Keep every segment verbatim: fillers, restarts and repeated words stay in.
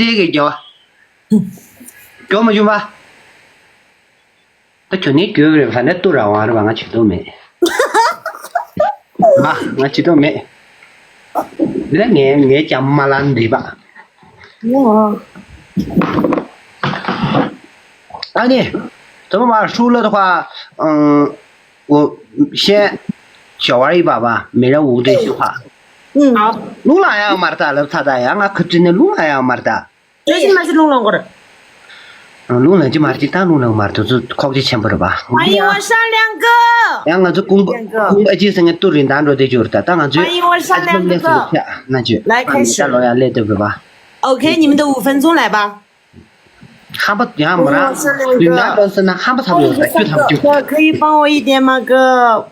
ཏེ་གི་རྒྱོ། རྒྱོ་མ་བྱུང་བ། ད་ཁྱོད་ནི་རྒྱོ་རེད་བ་ནི་ཏུ་ར་བ་རེད་བ། ང་བྱེད་དོ་མེད། ང་ང་བྱེད་དོ་མེད། འདི་ལ་ངའི་ངའི་ཅམ་མ་ལ་འདི་བ། ཨ་ནི། 怎么嘛，输了的话，嗯，我先小玩一把吧，每人五对循环。嗯，好。 ལུང་ལ་ཡང་མར་ལྟ་ལབ་ཚ་ད་ཡང་ང་ཁུ་ཏྲི་ནི་ལུང་ལ་ཡང་མར་ལྟ། 最近嘛是弄弄过的。 ལུང་ལ་ཅི་མར་ཅི་ད་ལུང་ལ་མར་དུ་ཚུ་ཁོག་ཅི་ཆེན་པོ་རེད་པ། 欢迎我善良哥。 ཡང་ང་ཚོ་ཀུང་པ་ཀུང་པ་ཨ་ཅེ་ཟེར་ངའི་ཏུ་རིན་ཐང་འགྲོ་དེ་འགྱུར་ད་ད་ང་ཚོས་欢迎我善良哥哥。 ཨ་ཅི་ལོ་ལས་སུ་ལོ་ཕྱ་ན་ཅུ། 来，开始。 ད་ལོ་ཡང་ལས་དེ་བ། OK，你们的五分钟来吧。 ཧམ་པ་ཡང་མ་རང་རིན་ཐང་འགྲོ་ཟེར་ན་ཧམ་པ་ཚ་བོ་ཡོད་ད་ཁྱོད་ཐམས་ཅད། 哥，可以帮我一点吗，哥？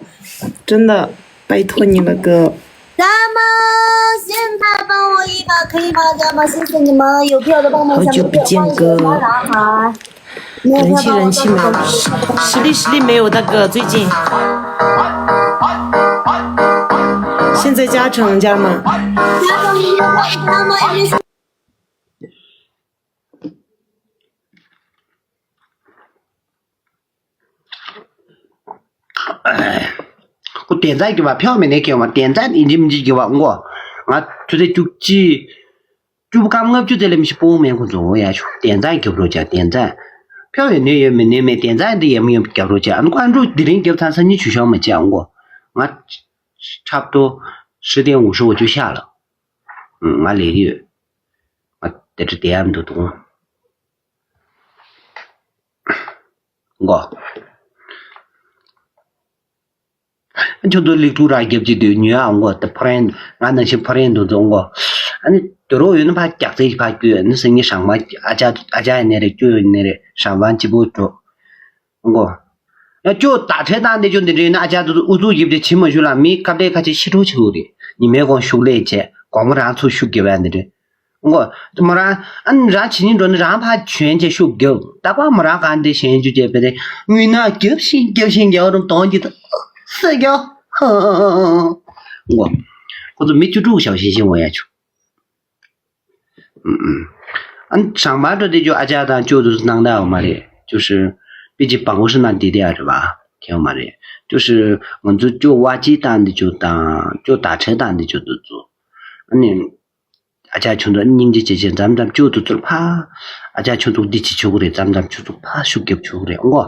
真的，拜托你了，哥。咱们现在帮我一把，可以吗？咱们谢谢你们有票的帮忙，好久不见，哥。 人气人气没有，实力实力没有，大哥，最近。现在加成加吗？ ཁོ་དེ་ཚ་གི་བ་ཕྱོགས་མེད་ནས་ཁེལ་བ་དེ་ཚ་ཡིན་གཅིག་མིན་གཅིག་གི་བ་མགོ། ང་ཆུ་ཚོད་བཅུ་གཅིག་བཅུ་པོ་སྐམ་ལྔ་བཅུ་དེ་ལས་མི་ཤི་སྤོང་མེད་ཁོ་ཚོ་ཡ་ཆུ་དེ་ཚ་རྒྱབ་རོགས་བྱ་དེ་ཚ། ཕྱོགས་ཡོད་ནས་ཡོད་མི་ནས་མེད་དེ་ཚ་འདི་ཡ་མི་ཡོད་རྒྱབ་རོགས་བྱ། ཨ་ནི་ཁོ་ཨ་འབྲུག་དེ་རིང་རྒྱབ་ཚང་ས་ཉིན་ཆུ་ཤོག་མ་བྱེད་ཨ་མགོ། ང་འཁྲབ་ཏོ་ཧྲི་ཏན་འུ་ཧྲི་འུ་ཅུ་ཤ་ལ། ང་ལས་ཡོད། ང་དེ་འདྲ་དེ་ཡ་མི་འདུག་དུང་། མགོ། ཁྱོད་ཚོ་ལིག་ཏུ་ར་རྒྱབ་ཀྱི་དུས་ཉོས་ཨ་མགོ་དེ་ཕ་རན་ང་ནང་བཞིན་ཕ་རན་དུ་འཛོང་མགོ། ཨ་ནི་དུ་རོ་ཡོད་ན་ཕ་རྒྱག་རྩེ་ཕ་རྒྱུ་ནི་སེང་གེ་སྲང་མ་ཨ་ཅག་ཨ་ཅག་ཡིན་ནི་རེད་ཀྱུ་ཡིན་ནི་རེད་སྲང་མ་ཅི་པོ་འགྲོ། མགོ། ཡ་ཀྱུ་ད་ཁྲེ་དང་འདི་ཀྱུ་འདི་འདྲ་ཡིན་ན་ཨ་ཅག་དུ་ཨུ་ཚུགས་རྒྱབ་ཀྱི་ཕྱི་མ་ཞུ་ལ་མི་ཁ་བདེ་ཁ་ཆེ་ཤི་ཁྲོ་ཆེ་བོ་རེད། ཉི་མའི་གོང་ཤུགས་ལས་བྱས་དགོང་མོ་རང་ཚུགས་ཤུགས་རྒྱབ་ཡ་འདི་འདྲ། མགོ། མོ་རང་ཨ་ནི་རང་ཇི་སྙེད་འགྲོ་ནི་རང་ཕར་བྱོན་བྱས་ཤུགས་རྒྱབ། རྟག་པར་མོ་རང་གང་དེ་གཞན་རྒྱུ་བྱས་པས་ཏེ་དངུལ་ནག་རྒྱབ་བཞིན་རྒྱབ་བཞིན་རྒྱབ་རུང་གདོང་གི་ད་ས་རྒྱབ། མགོ། ཁོ་ཚོ་མི་བཅུ་དྲུག་ཞག་བཞིན་བཞིན་འོ་ཡ་ཆུ། ཨ་ནི་ཞང་མ་འགྲོ་དེ་ཅོ་ཨ་ཅག་དང་ཅོ་དུ་སྣང་ད་འོ་མ་རེད་ཅོ་ཧྲི། པི་ཅི་བང་བོ་ཧྲི་ན་དེ་དེ་ཨ་རེད་བ། ཁེ་འོ་མ་རེད་ཅོ་ཧྲི། ང་ཚོ་ཅོ་བ་ཅི་དང་དེ་ཅོ་དང་ཅོ་ད་ཁྲེ་དང་དེ་ཅོ་དུ་ཚོ། ཨ་ནི། ཨ་ཅག་ཁྱོད་ཚོ་སྙིང་རྗེ་ཆེ་ཆེ་མཚམས་མཚམས་ཁྱོད་ཚོ་ཚུར་ཕ། ཨ་ཅག་ཁྱོད་ཚོ་འདི་བྱེད་ཆོག་གི་རེད་མཚམས་མཚམས་ཁྱོད་ཚོ་ཕ་ཤུགས་རྒྱབ་ཆོག་གི་རེད་ཨང་གོ།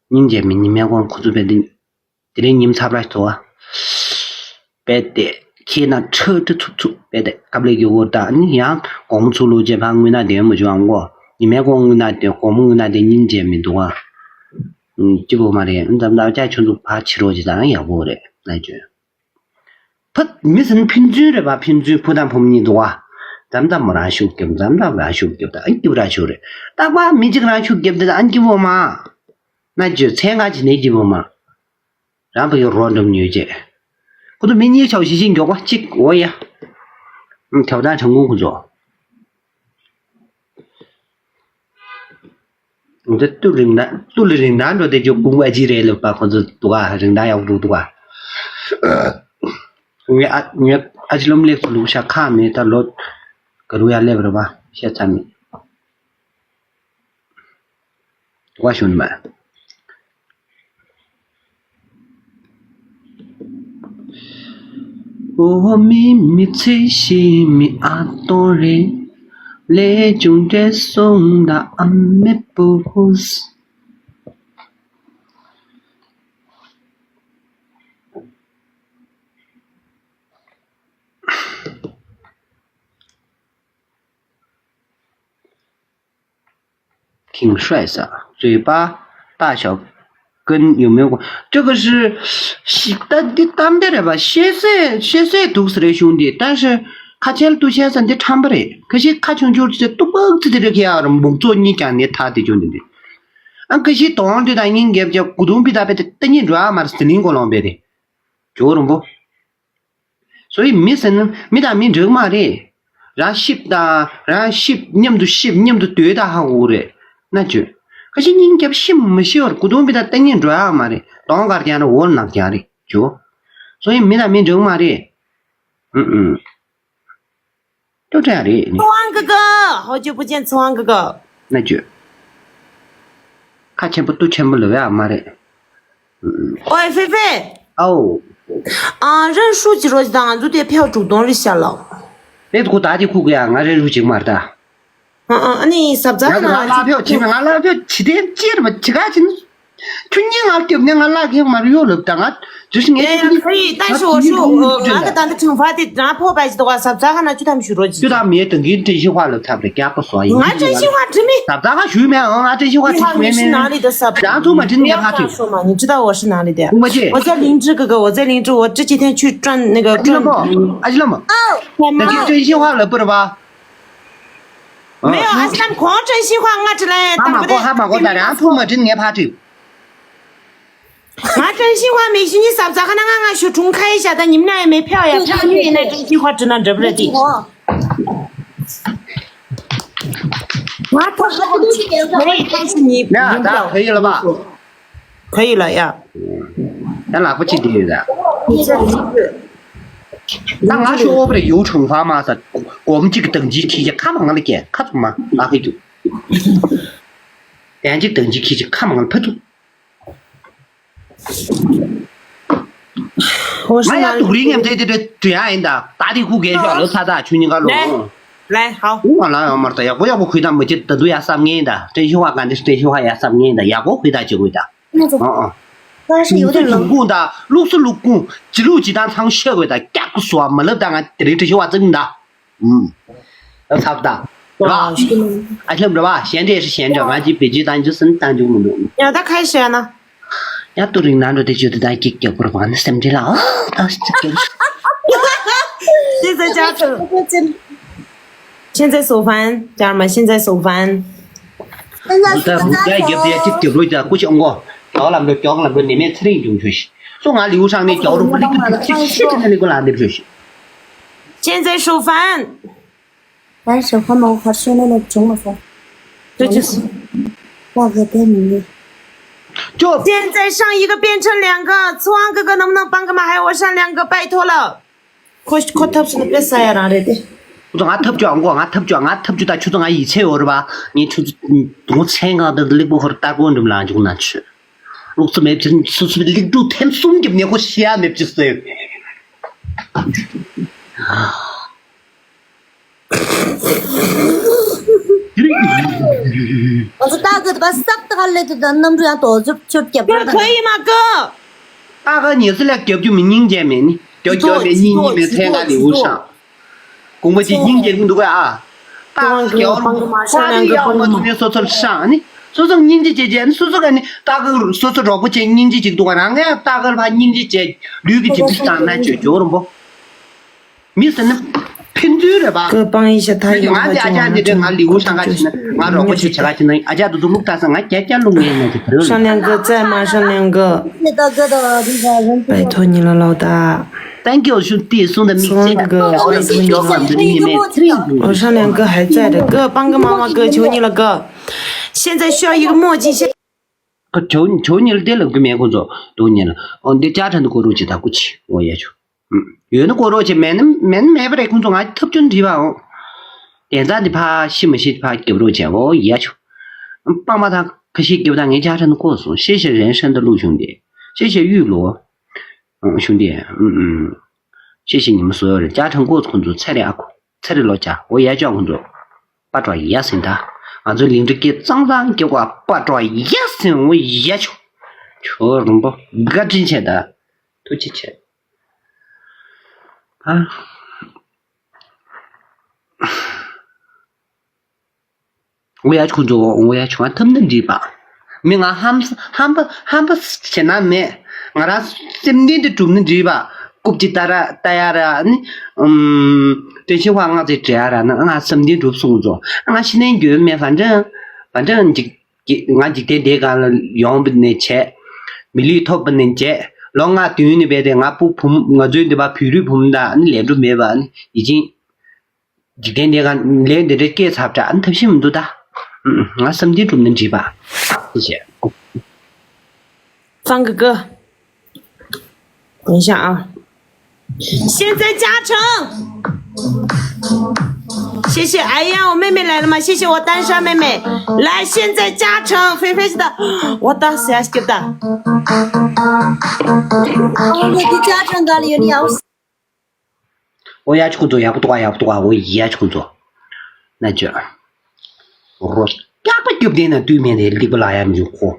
སྙིང་རྗེ་མི་ཉི་མའི་དགོང་ཁོ་ཚོ་བས་འདི། དེ་རིང་ཉིམ་ཚབ་ར་ཐོ་བ། བས་ཏེ། ཁྱེད་ན་ཁྲི་ཁྲི་ཚུགས་ཚུགས་བས་ཏེ་ཀབ་ལེ་གི་འོ་ད་ནི་ཡང་དགོང་མོ་ཚུགས་ལོ་རྗེས་ཕ་དངུལ་ན་དེ་མོ་བྱུང་ཨང་གོ། ཉི་མའི་དགོང་དངུལ་ན་དེ་དགོང་མོ་དངུལ་ན་དེ་སྙིང་རྗེ་མི་འདུག་ཨ། སྐྱིད་པོ་མ་རེད་མཚམས་མཚམས་ཨ་ཅག་ཁྱོད་ཚོ་ཕ་ཕྱི་རོགས་ཀྱི་ད་ཡག་པོ་རེད་ན་ཁྱོད། ཕུ། མི་ཟིན་ཕན་ཚུན་རེད་པ་ཕན་ཚུན་བུ་དང་བུ་མོ་གཉིས་འདུག་བ། མཚམས་མཚམས་མོ་རང་ཤུགས་རྒྱབ་མཚམས་མཚམས་རང་ཤུགས་རྒྱབ་ད་ཨ་སྐྱིད་པོ་རང་ཤུགས་རེད། རྟག་པར་མི་གཅིག་རང་ཤུགས་རྒྱབ་དེ་ད་ཨ་སྐྱིད་པོ་མ། ན་བརྗོད་མཚན་གང་བྱེད་ནས་སྐྱིད་པོ་མ། རང་བུ་ཡོད་རོགས་འགྲམ་ཉོས་རྗེས། ཁོ་ཚོ་མི་གཉིས་ཆའོ་ཞི་ཞི་མགྱོགས་པ་གཅིག་འོ་ཡ། ཐེའུ་དང་གྲང་གུང་ཁོ་ཚོ། འདི་ཏུ་རིང་ན་ཏུ་ལི་རིང་ན་འགྲོ་དེ་ཇོ་ཀུང་ཨ་ཇི་རེད་ལོ་པ་ཁོ་ཚོ་འདུག་ག་རིང་ན་ཡག་འདུག་འདུག་ག་ངའི་ཨ་ངའི་ཨ་ཅི་ལོམ་ལེགས་སུ་ལུག་ཤ་ཁག་མེད་ད་ལོ་ག་རུ་ཡ་སླེབས་རེད་པ་ཤ་ཚ་མེད་འདུག་ག་ཞུ་ནི་མ། འོ་མི་མི་ཚེ་ཞིག་མི་ཨ་ཏོ་རེད། ལས་ཅུང་བྲེལ་སོང་ད་ཨ་མེ་པོ། ཁིང་ཧྲའི་ས། བཟོད་པ། ལྟ་ཞོག་ཀུན་ཡོད་མེད་གོ། ཅོ་ག་ཧྲི། ཤི་ད་འདི་གཏམ་དཔེ་རེད་པ་ཤེས་སེ་ཤེས་སེ་འདུག་ཟེར་རེ་བྱུང་འདི་ད་ཧྲི། ཁ་ཆེན་ལྟུ་ཆེན་ས་འདི་ཁྲམ་པ་རེད་ཁ་ཤི་ཁ་ཆུང་ཆུང་ཚེ་ཏུ་པག་ཚེ་དེ་རེ་ཁ་ཡ་ར་འབུག་ཚོ་གཉིས་ཀྱང་ནི་ཐ་དེ་བྱུང་འདི་འདི། ཨང་ཁ་ཤི་དོང་འདི་དང་སྙིང་རྒྱབ་ཀྱ་གུ་དུང་པི་ད་པེ་ཏེ་ཏེ་ཉིན་འགྲོ་ཨ་མར་ཟི་ལིང་གོ་ལོང་པེ་རེ། ཇོ་རུང་པོ། སོ་ཡི་མི་ཟེར་ན་མི་དང་མི་འགྲིག་མ་རེད། རང་ཤིབ་དང་རང་ཤིབ་མཉམ་དུ་ཤིབ་མཉམ་དུ་སྡོད་ད་ཧ་གོ་རེད་ན་ཅོ། ཁ་ཤས་སྙིང་རྒྱབ་ཤི་མི་ཤི་བར་གུ་དུང་པི་ད་ཏེ་ཉིན་འགྲོ་ཡག་མ་རེད་གདོང་དཀར་རྐྱང་རེད་འོ་ནག་རྐྱང་རེད་ཇོ། སོ་ཡི་མི་དང་མི་འགྲིག་མ་རེད། ཨུ་ཨུ། ཅོ་ཅན་རེད་ནི། 春风哥哥，好久不见， 春风哥哥。 ན་ཅོ། ཁ་ཆེན་པོ་ཏུ་ཆེན་པོ་ལོ་ཡ་མ་རེད། 喂，菲菲。 ཨའོ། 啊，认输几రోజ几的，俺就得票主动一下了。 ཨེ་ཁོ་ད་དེ་ཁུག་གི་ཡ་ང་རེ་རུ་ཅིག་མར་ད། 嗯嗯，那啥子？ ང་ལ་ལ་ཕྱོགས་ཕྱིན་ང་ལ་ཕྱོགས་ཕྱི་དེ་ཅེར་བ་ཅི་ག་ཅིན། ཁྱོད་གཉིས་ང་སྐྱོབ་ནས་ང་ལ་གེགས་མར་ཡོད་ལབ་ད་ང་། ཇུ་ཤི་ངས་ཁྱོད་གཉིས་ད་ཤོ་ཤོ་ང་གི་ད་ད་ཁྲང་ཧྥ་དེ་ད་ཕོ་པ་ཞིག་ད་ས་ཚ་ཁ་ན་ཅུ་ཐམ་ཞུ་རོ་ཅི། ཅུ་ཐམ་མེད་དང་གིན་ཏྲེ་ཤི་ཧྭ་ལབ་ཐབ་རེ་རྒྱག་པ་སོ་ཡིན། ང་ཏྲེ་ཤི་ཧྭ་དྲི་མེད། ས་ཚ་ཁ་ཞུས་མེད་ཨང་ང་ཏྲེ་ཤི་ཧྭ་དྲི་མེད་མེད། 你是哪里的？ ཡང་ཐུག་མ་དྲི་ནས་ཕ་དྲི། 说嘛，你知道我是哪里的呀？ ཁུག་མ་ཅེ། 我叫林志哥哥，我在林志，我这几天去转那个 ཨ་ཅི་ལ་མོ། 转。 ཨ་ཅི་ལ་མོ། 干嘛？ ད་ཅི་ཏྲེ་ཤི་ཧྭ་ལབ་པར་བ། 没有，还是他们狂真心话，我只能 ཧ་མ་གོ་ཧ་མ་གོ་ད་རང་ཐུག་མ་དྲི་ནས་ཕ་དྲི། 我真心话没信，你啥不咋还能俺俺学中开一下？但你们俩也没票呀，票你也那真心话只能这不是的。 我他说的东西给我，但是你 ཡ་ད་可以了吧？ 可以了呀。 ཡང་ལག་པ་གཅིག་དེ་ཡོད་ད། ད་ང་ཤོག་བུ་རེ་ཡོ་ཆུང་ཧྥ་མ་ས་གོམ་གཅིག་གི་དང་ཅི་ཁྱི་ཁ་མ་ང་ལ་ཀྱེ་ཁ་ཚུགས་མ་ལག་གི་རྒྱུ། དན་གཅིག་དང་ཅི་ཁྱི་ཁ་མ་ང་ལ་ཕ་ཚུགས། 我是 ང་ཡང་སྡུག་རིང་ངེམ་ཚེ་དེ་དེ་དུ་ཡང་ཡིན་ད། ད་དེ་ཁུག་གེ་ཤོག་ལོ་ཚ་ཚ་ཆུ་ཉིན་ག་ལོ། 来，好。 ང་ལ་ཡང་མར་ད་ཡག་པོ་ཡག་པོ་ཁུལ་ད་མི་ཅི་ད་དུ་ཡ་བསམ་ངེས་ད། ཏྲེ་ཤི་ཧྭ་ག་འདི་ཏྲེ་ཤི་ཧྭ་ཡ་བསམ་ངེས་ད། ཡག་པོ་ཁུལ་ད་ཅི་ཁུལ་ད། 那种 ཨ་ཨ། 但是有点冷。 ལུགས་སུ་ལུགས་ཀུང་ད་ལུགས་སུ་ལུགས་ཀུང་ཅི་ལུགས་ཅི་དང་ཚང་ཤེས་དགོས་ད། སྐྱག་གུ་སོ་མ་ལབ་ད་ང་དེ་རིང་ཏྲེ་ཤི་ཧྭ་བཙུགས་ད། ཨུམ། ཨ་ཚབ་ད། ར། ཨ་ལྷམ་ར་བ་ཞན་འདྲེ་ཞན་འདྲེ་ང་ཅི་བེ་ཅི་ད་འཇུ་སན་ད་འཇུ་མི་འདུག 要他开始啊呢？ ཡ་ཏུ་རིང་ན་འགྲོ་དེ་ཅོ་དེ་ད་ཀྱི་ཀྱོག་པར་བ་ནི་སེམས་འདྲེ་ལ་ཨ་ད་ཅི་ཀྱོག 现在加成。 现在收饭，家人们，现在收饭。 现在 ད་རུ་ད་རྒྱབ་དེ་ཅི་ཀྱོག་རོ་ད་ཀུ་ཅི་ཨོང་གོ། ད་ལམ་འགྲོ་ཀྱོག་ལམ་འགྲོ་ནི་མེད་ཚེ་རིང་འབྱུང་ཆོས་ཤི། སོ་ང་ལིའུ་ཧྲང་ནས་ཀྱོག་རོ་པ་ལི་ཀི་ཅི་ཤི་ཅི་ནི་ལི་ཀུ་ལ་འདེབས་ཆོས་ཤི། 现在收饭。 ད་ཞོགས་ཁ་མ་གོ་ཁར་ཤོད་ནས་ལོ་བྱུང་མ་སོང་། 这就是 ལག་གི་དེ་མི་ཉན། ཅོ། 现在上一个变成两个， ཚོང་ཁང་གི་ནམ་ནམ་སྤང་གི་མ་ཧའི་འོ་ཧྲང་ལིང་གི་拜托了། ཁོ་ཁོ་ཐབས་སུ་ནི་དཔེ་ས་ཡ་རང་རེད་དེ། ཁོ་ཚོ་ང་ཐབས་ཅོ་ཨང་གོ་ང་ཐབས་ཅོ་ང་ཐབས་ཅོ་ད་ཁྱོད་ཚོ་ང་ཡིད་ཆེས་ཡོད་རེད་པ། ངས་ཁྱོད་ཚོ་ངོ་ཚན་གང་དུ་ལེགས་པོ་ཧོར་ལྟ་དགོས་འགྲུབ་ལང་འཇུག་ན་ཆུ། ལུགས་སུ་མེད་ཚུལ་སུ་སུ་ལེགས་དྲུག་ཐེམ་གསུམ་གྱི་ནས་ཁོ་ཤི་ཡ་མེད་ཚུལ་སོ། ང་ཚོ་ལྟ་གི་པ་སབ་ཏི་ཧ་ལེ་དུ་དང་གནམ་གྲུ་ཡང་དོ་ཚུབ་ཆུབ་རྒྱབ་ར་དང་། 可以吗，哥？ ལྟ་གི་ཉེ་སི་ལ་རྒྱབ་རྒྱུ་མི་སྙིང་རྗེ་མེད་ནི་རྒྱབ་རྒྱབ་མེད་སྙིང་རྗེ་མེད་ཚན་ང་ལི་འུ་ཤང་། དགོངས་པ་ཅིག་སྙིང་རྗེ་གི་འདུག་ག་ཨ། ལྟ་གི་རྒྱབ་རུ་པ་རི་ཡང་མ་ཚུ་ནི་སོ་སོར་ཤང་ནི་སོ་སོ་སྙིང་རྗེ་བྱེད་བྱེད་ནི་སོ་སོ་ག་ནི་ལྟ་གི་སོ་སོ་གྲོགས་པོ་བྱེད་སྙིང་རྗེ་ཅིག་འདུག་ག་རང་ངས་ལྟ་གི་ཕ་སྙིང་རྗེ་བྱེད་ལུས་ཀྱི་འཇིགས་པ་བཏང་ན་བྱོས་ཇོ་རུ་འབོ། མི་ཟེར་ན་ཕན་ཚུན་རེད་པ། 哥帮一下他， ང་ཚོ་ཨ་ཅག་འདི་འདྲ་ང་ལི་འུ་ཧྲང་ག་ཕྱིན་ན་ང་རོགས་པ་ཞིག་བྱེད་ག་ཕྱིན་ན་ཨ་ཅག་དུ་དུ་ལུག་ལྟ་ས་ང་རྒྱ་རྒྱ་ལུག་ངའི་ནང་གི་བུ། 商量哥在吗？商量哥。 拜托你了，老大。 Thank you 兄弟送的米线。 哥，拜托你了。 我商量哥还在的，哥帮个忙嘛，哥，求你了，哥。现在需要一个墨镜，现 ཁོ་ཇོ་ཇོ་ཉིལ་དེ་ལབ་གི་མེད་ཁོ་ཚོ་དོ་ཉིལ་ཨོ་འདི་ཅ་ཁྲ་འདི་ཁོ་རུ་ཅི་ད་ཀུ་ཅི་ཨོ་ཡ་ཆུ། ཡོད་ན་ཀོ་རོ་ཆེ་མེད་ན་མེད་ན་མེད་པ་རེད། ཁོང་ཚོ་ང་ཐབས་སྐྱོན་བྲིས་པའོ། དེ་ཚ་འདི་ཕ་ཤི་མ་ཤི་ཕ་རྒྱབ་རོགས་བྱས་འོ་ཡ་ཆུ། སྤང་མ་དང་ཁ་ཤས་རྒྱབ་དང་ངའི་ཅ་ཁྲ་འདི་ཀོ་སོང་ཤེས་ཤེས་རན་ཧྲན་ད་ལུག་བྱུང་དེ་ཤེས་ཤེས་གཡུས་ལོ། བྱུང་དེ་ཤེས་ཤེས་ཉི་མ་བཟོ་རེད་ཅ་ཁྲ་ཀོ་ཁོང་ཚོ་ཚེ་རེད་ཨ་ཁོ་ཚེ་རེད་ལོ་ཅ་འོ་ཡ་ཅོག་ཁོང་ཚོ། པ་ཏྲོ་ཡ་སིན་ད། ང་ཚོའི་ལིང་ཏི་ཀེ་གཙང་གཙང་སྐྱེ་བ་པ་ཏྲོ་ཡ་སིན་འོ་ཡ་ཆུ། ཁྱོད་རིན་པོ་བཀའ་དྲིན་ཆེ་ད། ཐུགས་རྗེ་ཆེ། ཨ། འོ་ཡ་ཆུ་ཁོ་ཚོ་འོ་ཡ་ཆུ་ང་ཐབས་ནི་འགྲིག་པ། མི་ང་ཧམ་ཧམ་པ་ཧམ་པ་བྱེད་ན་མེད། ང་རང་སེམས་གཏིང་དུ་གྲུབ་ནི་འདྲིས་པ། རྐུབ་ཀྱི་ལྟ་ར་ལྟ་ཡ་ར་ནི། ཨུམ། དྲན་ཤེས་ཧ་ང་ཚོའི་བྲེལ་ཡ་ར་ན་ང་སེམས་གཏིང་གྲུབ་སོང་ཚོ། ང་ཤི་ནས་འགྱོད་མེད་བ་འདྲ། བ་འདྲ་འཇིག་ང་འཇིག་རྟེན་འདིའི་སྒང་ལ་ཡོང་བ་ནས་བྱས། མི་ལུས་ཐོབ་པ་ནས་བྱས། ལོ་ལྔ་བདུན་ནས་བས་ཏེ་ང་སྤུ་བུ་མོ་ང་ཚོའི་འདི་པ་བོད་རིགས་བུ་མོ་དང་ནི་ལས་འགྲོ་མེད་པ་ནི་ཡིད་ཆེས། འཇིག་རྟེན་འདི་ག་ལས་འདི་འདྲའི་སྐད་ཚབ་དྲག་ཨ་ནི་ཐབས་ཤེས་མི་འདུག་ད། ང་བསམ་གཏན་གྲུབ་ནས་འདྲིས་པ། ཅི་བྱས། 放个歌。等一下啊。现在加成。谢谢。哎呀，我妹妹来了吗？谢谢我单杀妹妹。来，现在加成，菲菲是的，我打死要给的。我给加成到了，有点要死。 ཨོ་ཡ་ཆུ་ཁོ་ཚོ་ཡག་པོ་འདུག་ཨ། ཡག་པོ་འདུག་ཨ། ཨོ་ཡ་ཆུ་ཁོ་ཚོ་ན་ཅོ། རོ་སྐྱག་པ་རྒྱབ་བསྡད་ན་དུས་མེད་ནས་སླེབས་པ་ལ་ཡ་མི་འཇུག་ཁོ།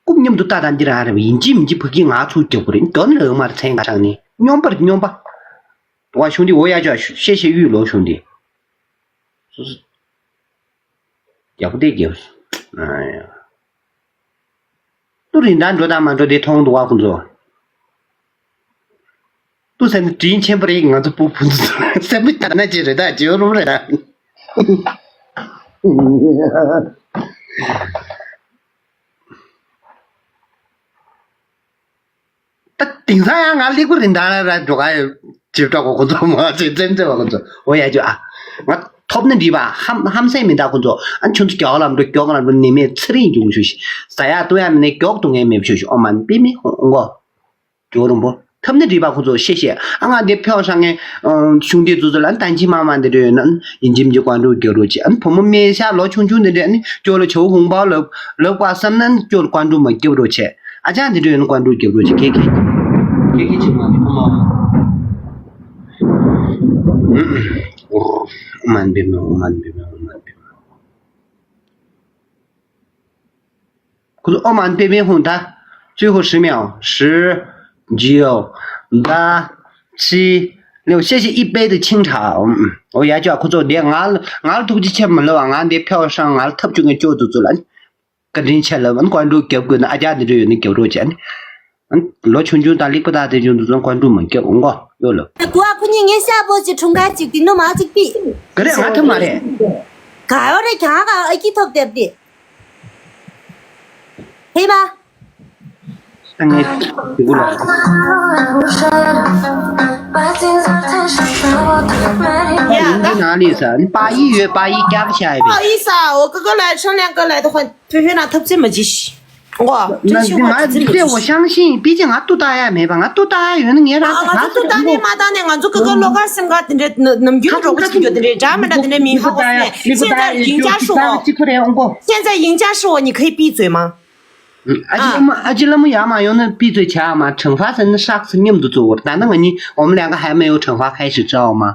རྐུབ་མཉམ་དུ་ལྟ་དང་འདི་རང་རེད་པ། ཡིན་གཅིག་མིན་གཅིག་ཕ་གིའི་ང་ཚུར་རྒྱབ་དགོས་རེད། མགྱོགས་ནས་ལག་དམར་མཚན་ག་ཆག་ནས་སྨྱོན་པར་སྨྱོན་པ། ཝ་གཞུང་འདི་ཨོ་ཡ་ཅོ་ཤེས་ཤེས་གཡུལ་ལོ་གཞུང་འདི། སོ་སོ། ཡག་པོ་དེ་རྒྱབ། ཨ་ཡ། ཏུ་རིན་ཐང་འགྲོ་དང་མ་འགྲོ་དེ་མཐོང་འདུག་བ་ཁོང་ཚོ། ཏུ་ཟེར་ན་དྲིན་ཆེན་པོ་རེད། ང་ཚོ་ཕྲུ་གུ་ཚོ་སེམས་པ་དག་ན་ཅི་རེད་ད་ཅི་རུང་རེད་ད། ད་དེང་སང་ཡང་ང་གླེགས་པ་རིན་ཐང་ར་འགྲོ་ག་ཡོད་ཅེས་སྤྲོ་གོ་ཁོ་ཚོ་མ་ཚད་ཙེམ་ཙེམ་བ་ཁོ་ཚོ་ཨོ་ཡ་ཅོ་ཨ། ང་ཐོབ་ན་འགྲིག་པ་ཧམ་ཧམ་སེམས་མི་འདུག་ཁོ་ཚོ། ཨ་ཁྱོད་ཚོ་མགྱོགས་ལམ་འགྲོ་མགྱོགས་ལམ་འགྲོ་ནི་མེད་ཚེ་རིང་འབྱུང་ཤོག་ཤིག་ཟ་ཡག་བཏུང་ཡག་མེད་ནས་མགྱོགས་བཏུང་ངེས་མེད་ཤོག་ཤིག་ཨོ་མ་པི་མི་ཧོང་གོ་ཇོ་རོང་པོ། ཐབས་ནི་རིག་པ་ཁོ་ཚོ་ཤེས་ཤེས། ཨ་ང་འདི་ཕེའོ་ཧྲང་ངའི་གཞུང་འདི་ཚོ་ཚོ་ལ་ཏན་ཅི་མ་མ་འདི་འདྲ་ཡོད་ན་ཡིན་གཅིག་མིན་གཅིག་ཀོན་ཀྲུའུ་རྒྱག་རོགས་བྱེད། ཨ་བུ་མོ་སྨན་ཤག་ལོ་ཆུང་ཆུང་འདི་འདྲ་ནི་ཇོ་ལ་ཇོ་ཧུང་པའོ་ལབ་ལབ་པ་བསམ་ན་ཇོ་ལ་ཀོན་ཀྲུའུ་མ་རྒྱབ་རོགས་བྱེད། ཨ་ཅག་འདི་འདྲ་ཡོད་ན་ཀོན་ཀྲུའུ་རྒྱབ་རོགས་བྱེད། ཁེ་ཁེ་ཁེ་ཁེ་ཆེ་མ་རེད་ཁོ་མ། ཨོ་མན་པེ་མེ་ཨོ་མན་པེ་མེ་ཨོ་མན་པེ་མེ། ཁོ་ཚོ་ཨོ་མ་པེ་པེ་ཧུང་ད། ཅུས་ཧུ་ཧྲི་མེའོ། ཧྲི། ཇིའོ། ད། ཆི། ལེའོ་ཤེ་ཤེ་ཨི་པེ་དུ་ཆིང་ཁྲ། ཨོ་ཡ་ཅོ་ཁོ་ཚོ་དེ་ང་ང་ལ་ཐུགས་རྗེ་ཆེ་མི་ལབ་པ། ང་འདི་ཕེའོ་ཧྲང་ང་ལ་ཐབས་བྱུང་ངས་ཅོ་དུ་ཚུ་ལ། བཀའ་དྲིན་ཆེ་ལབ། ཨ་ནི་ཀོན་ཀྲུའུ་རྒྱབ་དགོས་ན་ཨ་ཅག་འདི་འདྲ་ཡོད་ན་རྒྱབ་རོགས་བྱས་ནི། ཨ་ནི་ལོ་ཆུང་ཆུང་དང་ལེགས་པོ་དག་དེ་ཆུང་དུ་ཚོ་ཀོན་ཀྲུའུ་མ་རྒྱབ་འོང་གོ་ཡོད་ལོ། ད་གོ་ཨ་ཁུ་གཉིས་ངའི་ཤ་པོ་ཅིག་འཁྲུངས་སྐར་ཅིག་དེ་ནོ་མ་ཅིག་པི། ག་རེ་ང་ཐུབ་མ་རེད། ག་ཡོ་རེ་གྱང་ག་ཨ་ཀི་ཐོབ་དེབ་དེ། ཧེ་མ། ད་ངས་དེ་གུ་ལ། ཡ་ད། ཡིན་གྱི་ནང་ལས་ས་ནི་པ་ཡི་ཡོད། པ་ཡི་རྒྱག་བྱ་ཡི་པ་ཡི་ས་འོ་ཀ་ཀ་ལ་ཆོ་ལན་ཀ་ལ་ད་ཧོན། བོད་བོད་ནང་ཐབས་རྩིས་མ་བྱེད་ཤི། ཨོ། ན་ཅན་ཤི་ང་ཧྭ་ཐབས་རྩིས་མ་བྱེད་ཤི། ཝ་ཤང་ཤིང་པི་ཅི་ང་ཏུ་ཏ་ཡ་མེད་པ། ང་ཏུ་ཏ་ཡ་ཡོད་ན་ངས་རང་ང་ཚོ་ཏུ་ཏ་ནས་མ་ཏང་ནས་ང་ཚོ་ཀ་ཀ་ལོ་ཀ་སེམས་ཀ་དེ་འདྲ་ནམ་རྒྱུན་འགྲོ་གི་ཚིག་འགྱོ་དེ་འདྲ་འདྲ་མི་འདྲ་དེ་འདྲ་མིན་ཧ་གོ་སེ། 现在赢家是我。 现在赢家是我，你可以闭嘴吗？ ཨ་ཅི་ལ་མོ་ཡ་མ་ཡོང་ན་པི་ཙོ་ཆ་མ་ཁྲང་ཧྥ་ཟེར་ན་ཧྲག་ཟེར་མཉམ་དུ་གཙོ་བོར། ད་ནི་ང་གཉིས་འོམ་ལས་ཀ་ཧ་མ་ཡོང་ཁྲང་ཧྥ་ཁ་ཤས་ཅི་ཨོ་མ་ཨ།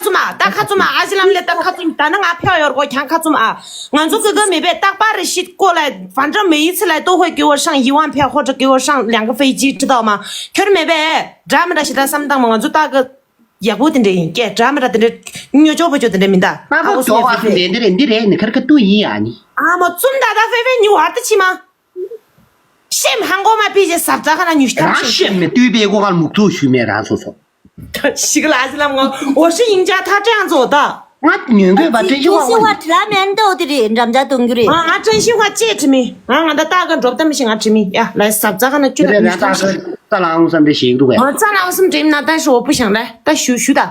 ཁ་ཙུམ་ཨ། ད་ཁ་ཙུམ་ཨ། ཨ་ཞི་ལམ་ལས་ད་ཁ་ཙུམ། ད་ནི་ང་ཕེ་ཡོར་གོ་ཁྱང་ཁ་ཙུམ་ཨ། ང་ཚོ་ཀི་ཀི་མེད་པས་རྟག་པར་རི་ཤིད་ཀོ་ལ་反正每一次来都会给我上一万票或者给我上两个飞机，知道吗？ཁྱོད་མེད་པས་འདྲ་མི་འདྲ་ཞིག་ད་བསམ་སྟངས་མ་ང་ཚོ་ད་ཀི་ཡག་པོ་དེ་འདྲ་ཡིན་སྐད་འདྲ་མི་འདྲ་དེ་འདྲ་སྨྱོ་ཅོག་པོ་ཅོག་དེ་འདྲ་མིན་ད། ཨ་ཁོ་ཨ་ཁོ་ཟོ་བ་སུ་དེ་འདི་རེད་འདི་རེད་ནི་ཁར་ཁ་ཏུ་ཡིན་ཨ་ནི། ཨ་མ་ཙུམ་ད་ད་ཧྥེ་ཧྥེ་ཉི་བར་དུ་ཕྱི་མ། ཤེམ་ཧང་གོ་མ་པི་ཇེ་ཟབ་ཙ་ཁ་ན་ཉུ་ཤི་ཐམ་རང་ཤེམ་མེ་ཏུས་པའི་གོ་གར་མུག་ཐུག་ཞུས་མེད་རང་སོ་སོ། ཤི་ག་ལ་ཨ་ཟི་ལམ་ངོ་འོ་ཧྲི་ཡིང་ཅ་ཐ་ཀྲང་ཙོ་ད། ང་ཉོན་དགོས་པ་བཀྲ་ཤིས་དབང་བཀྲ་ཤིས་དབང་དྲི་མེད་འདོད་དེ་རེད། འགྲམ་ལྕག་གཏོང་རྒྱུ་རེད། ང་ང་བཀྲ་ཤིས་དབང་ཅེས་དྲི་མེད། ང་ང་ད་ལྟ་ག་འགྲོ་ད་མི་ཤི་ང་དྲི་མེད་ཡ་ལ་ཟབ་ཙ་ཁ་ན་ཅུ་ད་རེད་ཉུ་ར་ཤི་ཐམ་ད་ཤི། རྩ་ལ་ཨང་སམ་དེ་ཞིག་འདུག་གས། ང་རྩ་ལ་ཨང་སམ་དྲི་མེད་ན་ད་ཤི་འོ་པུ་ཤང་ལ་ད་ཞུ་ཞུ་ད།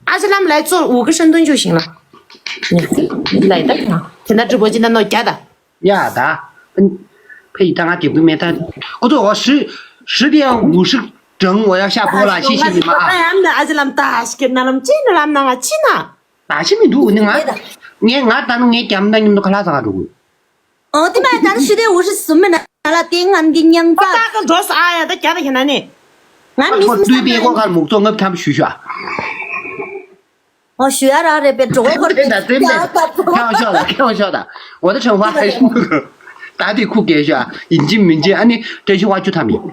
ཨ་ཅེ་ལམ་ལའི་ཙོ་འུ་གི་ཧྲན་ཏུན་ཅུ་ཞིང་ལ། ལའི་ད་ང་དེ་ན་ཀྲི་པོ་ཅི་ན་ནོ་རྒྱ་ད། ཡ་ད། ཕེ་ཡི་ད་ང་དེ་བུ་མེ་ད། ཀོ་ཙོ་བ་ཧྲི་ཧྲི་དེ་ཡང་འུ་ཧྲི་ཀྲང་འོ་ཡ་ཤ་པོ་ལ་ཤི་ཤི་ཡི་མ་ཨ། ཨ་ཡམ་ན་ཨ་ཅེ་ལམ་ད་ཨ་ཤི་ཀེ་ན་ལམ་ཅི་ན་ལམ་ན་ང་ཅི་ན། ད་ཤི་མི་འདུག་ནི་ང་། ངས་ང་ད་ནི་ངའི་རྒྱམ་ད་ཉིན་དུ་ཁ་ལག་ཟ་ག་འགྲོ་དགོས། ཨོ་དེ་མ་ད་ནི་ཤི་དེ་འུ་ཧྲི་སུ་མི་ན་ལ་དེ་ང་འདི་ཉང་ད། ད་ག་འགྲོ་ས་ཨ་ཡ་ད་རྒྱ་ད་ཁྱེད་ན་ནི། ང་མི་ཁོ་སུ་སྟུས་པའི་སྒོ་ཁར་མུག་ཙོ་ལྔ་བཅུ་ཐམ་ཞུ་ཤོག་ཨ། ཨོ་ཞུ་ཡ་ར་རེད་པས་འགྲོ་གོ་ཁོ་རེད་ད་ཙེམ་པས་ཁེའོ་ཤོག་ད་ཁེའོ་ཤོག་ད། འོ་ད་ཆང་ཧྥ་ཧའི་ཤུ་ད་དེ་ཁུག་གེ་ཤོག་ཨ། ཡིན་གཅིག་མིན་གཅིག་ཨ་ནི་བཀྲ་ཤིས་དབང་བཅུ་ཐམ་ཡིན།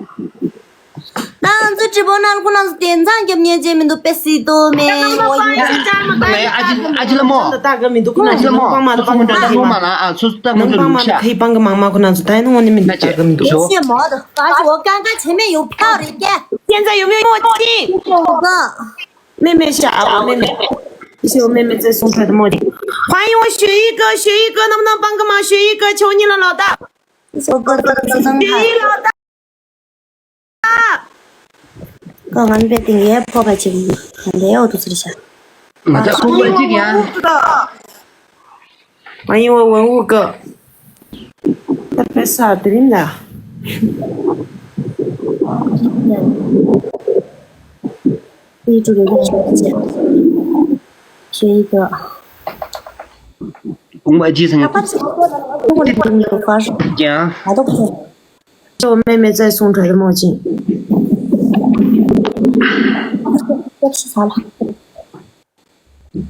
ད་ང་ཚོ་ཁྲི་པོ་ནང་ཁོ་རང་ཚོ་དེ་མཚམས་རྒྱབ་ཉེས་ཅན་མི་འདུག་པས་སི་ཏོ་མེ་འོ་ཡོད་ཅན། ཨ་ཅི་ཨ་ཅི་ལ་མོ། ད་ག་མི་འདུག་ཁོ་རང་ཚོ་ནང་པང་མ་ད་ཁོ་རང་ཚོ་ནང་པང་མ་ལ་ཨ་ཚོ་ད་ཁོ་ཚོ་ནང་པང་མ་ད་ཁའི་པང་གི་མང་མ་ཁོ་རང་ཚོ་ད་ཡིན་ན་ངོ་ནི་མི་འདུག་ད་ག་མི་འདུག་ཤེས་མོ་ད་ད་ཅི་འོ་ཀང་ཀ་བྱེད་མེད་ཡོད་ཕྱག་རེད་ཀྱ། 现在有没有默契？ 妹妹是啊，我妹妹，谢谢我妹妹在送出来的墨镜。欢迎我雪一哥，雪一哥能不能帮个忙？雪一哥，求你了，老大。我哥哥自称雪一老大。刚刚被顶也泡白金，很累，我肚子里想。 ང་ཚོ་ཁོང་པ་གཅིག་ཡང་། མ་ཡིན་བ་ཝང་ཝུ་ཀ་ད་པེ་ས་དེ་རིང་ལ། 一直留在手机，学一个。公关机层。他把这个过了，我这个没有发生。讲。啊，都不行。这我妹妹再送出来的墨镜。别吃茶了。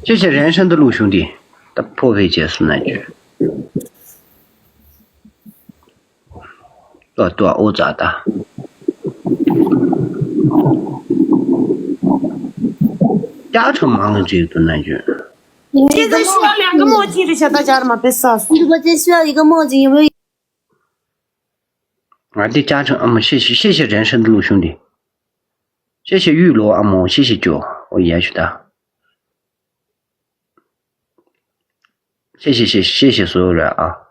谢谢人生的路兄弟，他破费解释那句。 ཏོ་ཏོ་ཨོ་ཙ་ད། ཅག་ཁྲ་མང་ལ་འགྲིག་ཏུ་ན་འཇོན། 现在需要两个墨镜的小大家了吗？别笑死。如果再需要一个墨镜，有没有？ ང་འདི་ཅག་ཁྲ་ཨ་མ་谢谢谢谢人生的路兄弟。谢谢玉罗阿毛，谢谢九，我也要去打。谢谢谢谢谢谢所有人啊！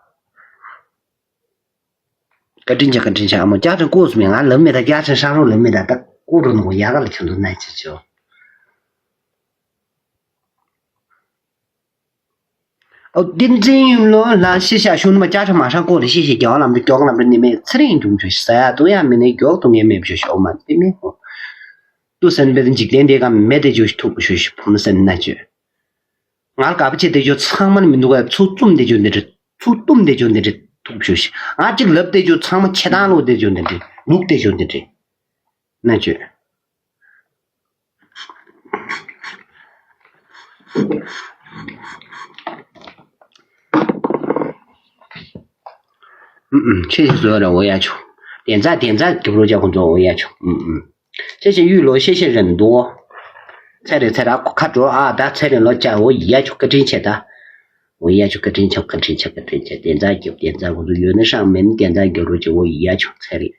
བཀའ་དྲིན་ཆེ་བཀའ་དྲིན་ཆེ་ཨ་མོ། ཅག་ཁྲ་ཀོ་སུ་མེད། ང་ལབ་མེད་ད། ཅག་ཁྲ་ཧྲ་རོ་ལབ་མེད་ད། ད་ཀོ་རོ་ནོ་ཡ་ག་ལ་ཁྱོད་ཚོ་ནའི་ཆེ་ཆེ། ཨོ་བསྟན་འཛིན་ཡུལ་ལོ་ལ་ཤི་ཤ་ཤུ་ནུ་མ། ཅག་ཁྲ་མ་ཧྲ་ཀོ་རེ་ཤི་ཤི་རྒྱ་ལམ་རེ་སྐྱོག་ལམ་རེ་ནི་མེད། ཚེ་རིང་འབྱུང་ཆུ་ཟ་ཡ་དུ་ཡ་མི་ནི་མགྱོགས་དུ་ངེས་མེད་བཞུ་ཤོག་མ་དེ་མེད་ཧོ། ཏུ་སན་པེ་འཇིག་རྟེན་དེ་ག་མེད་དེ་བཞུ་ཐུག་བཞུ་ཤི་ཕོ་མོ་སན་ན་ཅོ། ང་ལ་དགའ་པོ་བྱེད་དེ་ཇོ་ཚང་མ་ནི་མི་འདུག་ག་ཚུར་བཙུམ་དེ་ཇོ་འདི་འདྲ། ཚུར་བཏུམ་དེ་ཇོ་འདི་འདྲ་ཐུག་ཞུ་ཤི། ང་གཅིག་ལབ་དེ་ཇོ་ཚང་མ་ཆེ་ཐང་ལོ་དེ་ཇོ་འདི་འདྲ། ལུག་དེ་ཇོ་འདི་འདྲ། ན་ཅོ། ཨུམ་ཨུམ་ཆེ་ཞིག་བཟོ་ར་འོ་ཡ་ཆོ། དེ་ཚ་དེ་ཚ་རྒྱབ་རོ་ཅག་ཁོང་ཚོ་འོ་ཡ་ཆོ། ཨུམ་ཨུམ། 谢谢玉罗，谢谢忍多。 ཚེ་རིང་ཚེ་རིང་ཁ་དྲོ་ཨ། ད་ཚེ་རིང་ལོ་ཅག་འོ་ཡ་ཆོ། བཀའ་དྲིན་ཆེ་ད། འོ་ཡ་ཆོ། བཀའ་དྲིན་ཆེ་བཀའ་དྲིན་ཆེ་བཀའ་དྲིན་ཆེ། དེ་ཚ་རྒྱབ་དེ་ཚ་ཁོང་ཚོ་ཡོད་ན་ཧྲང་མེད་ན་དེ་ཚ་རྒྱབ་རོ་ཅིག་འོ་ཡ་ཆོ། ཚེ་རིང་།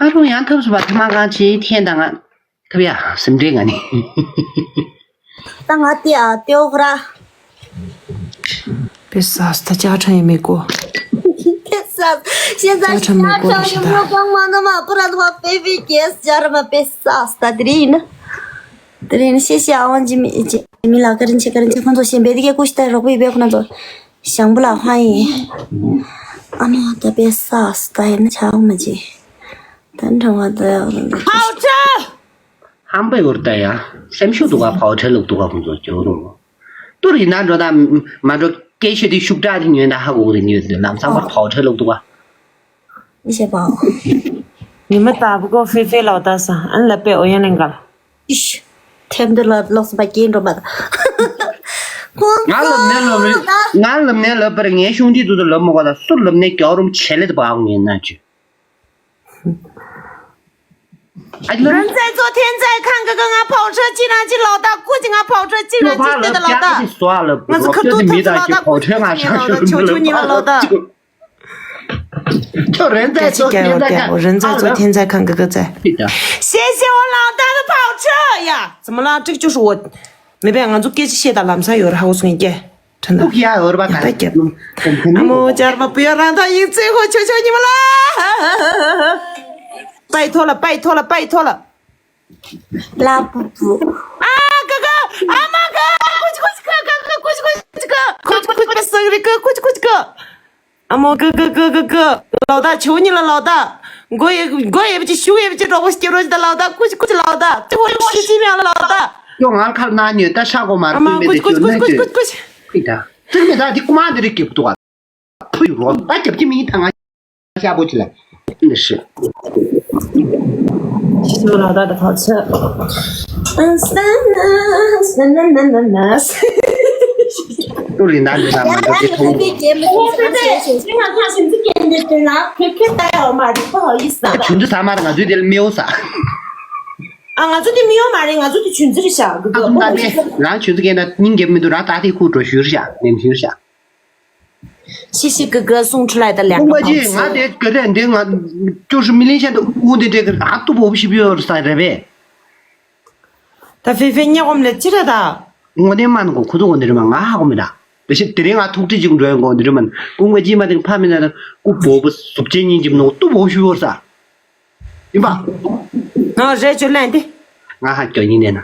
ཨ་རུང་ཡང་ཐབས་སུ་བ་ཐ་མ་གང་ཆེ་ཐེན་དང་ང་ཐབས་ཡ་སེམས་ཁྲལ་ང་ནི། ད་ང་ཏི་ཨ་ཏེའོ་ཧུ་ར། པེ་སཱ་སི་ད་ཅག་ཁྲ་ཡེ་མེ་ཀོ། 现在是家长有没有帮忙的吗？不然的话，菲菲姐是家长吗？ པེ་སཱ་སི་ད་དེ་རིང་ཡིན་ན། དེ་རིང་ཡིན་ན་谢谢啊，忘记名字了，个人去个人去工作先别的给故事带着，不一边可能做。 ཞང་པོ་ལགས་ཧ་ཡིན། ཨ་མ་ད་པེ་སཱ་སི་ད་ཡིན་ན་ཆ་འོ་མ་ཅི། ད་འཕྲང་བ་ད་ཡག་རུང་། ཕའོ་ཁྲ། ཧམ་པའི་འུར་ད་ཡ། སེམས་ཤུགས་འདུག་ག་ཕའོ་ཁྲ་ལུག་འདུག་ག་ཁོང་ཚོ་ཇོ་རུང་། ཏུར་ཡིན་ན་འགྲོ་ད་མ་འགྲོ་སྐད་ཤོད་དུས་ཤུགས་དྲག་དེ་ཉོས་ད་ཧ་གོ་གི་རེད། ཉོས་དུས་ལམ་སང་པར་ཕའོ་ཁྲ་ལུག་འདུག་ག་ཉི་མ་ལྟ་བུ་ཀོ་ཧྥེ་ཧྥེ་ལོ་ད་ས་ཨན་ལ་པེ་ཨོ་ཡན་ལེན་གལ། ཨིཤ། ཐེམ་འདི་ལ་ལོག་སུ་པ་སྐྱེས་འགྲོ་མ་ད། ཁོང་ང་ལབ་ནས་ལབ་རེད། ང་ལབ་ནས་ལབ་པར་ངའི་གཞུང་འདི་དུ་དུ་ལབ་མ་གོ་ད་སུ་ལབ་ནས་རྒྱ་རུམ་བྱེད་ལེ་ད་པའང་ངས་ན་ཅི། ཨ་ལ། 人在做天在看，哥哥，ང་ཕའོ་ཁྲ་ཅི་རང་ཅི་ལོ་ད། ཀུ་ཅི་ང་ཕའོ་ཁྲ་ཅི་རང་ཅི་ལྟེ་ད་ལོ་ད། ང་ཚོ་ཁ་ཐུག་ཐུག་ལོ་ད། ཀུ་ཅི་ཀུ་ཅི་ཉི་ལོ་ད། ཆོ་ཆོ་ཉི་ལོ་ད། 就人在做天在看，人在做天在看，哥哥在。谢谢我老大的跑车呀！怎么了？这个就是我，没办法，俺就给这些的蓝色有的还有送给，真的。不要有吧，不要紧。ཨ་མོ་ཅར་མ་不要让他赢，最后求求你们了。拜托了，拜托了，拜托了。拉布布。啊，哥哥，阿妈哥，过去过去哥，哥哥过去过去哥，过去过去哥，生日哥，过去过去哥。 ཨ་མོ་ཀི་ཀི་ཀི་ཀི་ཀི། ལོ་ད་ཆུ་ཉི་ལ་ལོ་ད། མགོ་ཡེ་མགོ་ཡེ་བཅུ་ཤུགས་ཡེ་བཅུ་གྲོགས་པོ་སྐྱེ་རོ་ཅི་ད་ལོ་ད། ཀུ་ཅི་ཀུ་ཅི་ལོ་ད། ཅི་ཧོ་ཡོ་ཤི་ཅི་མེ་ལ་ལོ་ད། ཡོ་ང་ཁར་ན་ཉོས་ད་ཧྲ་གོ་མ་ཨ་མ་རུ་ཀུ་ཅི་ཀུ་ཅི་ཀུ་ཅི་ཀུ་ཅི་ཀུ་ཅི། ཁི་ད། ཙིག་མེ་ད་དི་ཀུ་མ་དི་རི་ཀི་པུ་ཏུ་ག་ཕུ་ཡུ་རོ་ད་རྒྱབ་ཀྱི་མི་ད་ང་ཤ་པོ་ཅི་ལ། འདི་ཧྲི། ཤི་ལོ་ད་ད་ཕ་ཚ། ཏུ་རི་ན་འདི་ན་མ་འདྲ་དེ་ཐོང་། ཆུན་ཚི་ས་མར་ང་ཚོའི་དེ་ལ་མི་ཡོང་ས། ཨ་ང་ཚོ་དེ་མི་ཡོང་མ་རེད། ང་ཚོ་དེ་ཆུན་ཚི་རེད་ཤག་ཨ་ཁུ་ད་ནི་རང་ཆུན་ཚི་སྐད་ན་སྙིང་རྒྱབ་མི་འདུག་རང་ད་དེ་ཁུག་འགྲོ་ཞུ་རེད་ཤག་ནེམ་ཞུ་རེད་ཤག 谢谢哥哥送出来的两个宝石。 ཁོང་པ་ཅི་ང་དེ་ག་དེ་འདི་ང་ཅོ་ཧྲི་མི་ལིན་ཤན་དུ་དབུ་འདི་འདྲེ་གི་ཨ་ཏུ་བོ་བཞི་བོ་ས་རེད་པས། ད་ཧྥེ་ཧྥེ་ཉེ་གོམ་ལས་ཅི་རེད་ད། ངོ་དེ་མ་ནི་གོ་ཁུ་ཚོ་གོ་འདི་རེད་མ་ང་ཧ་གོ་མི་ད། དེ་ཤི་དེ་རིང་ང་ཐུག་ཁྲི་ཅིག་འགྲོ་ཡོང་གོ་འདི་རེད་མ། ཁོང་པ་ཅི་མ་དེ་ཕ་མི་ན་ད་ཀུ་བོ་བོ་གཟུགས་ཅན་སྙིང་རྗེ་མི་ནོ་ཏུ་བོ་བཞི་བོ་ས། ཡིན་པ། ང་རེད་ཅོ་ལན་དེ། ང་ཧ་ཀྱོ་ཉིན་ནས་ན།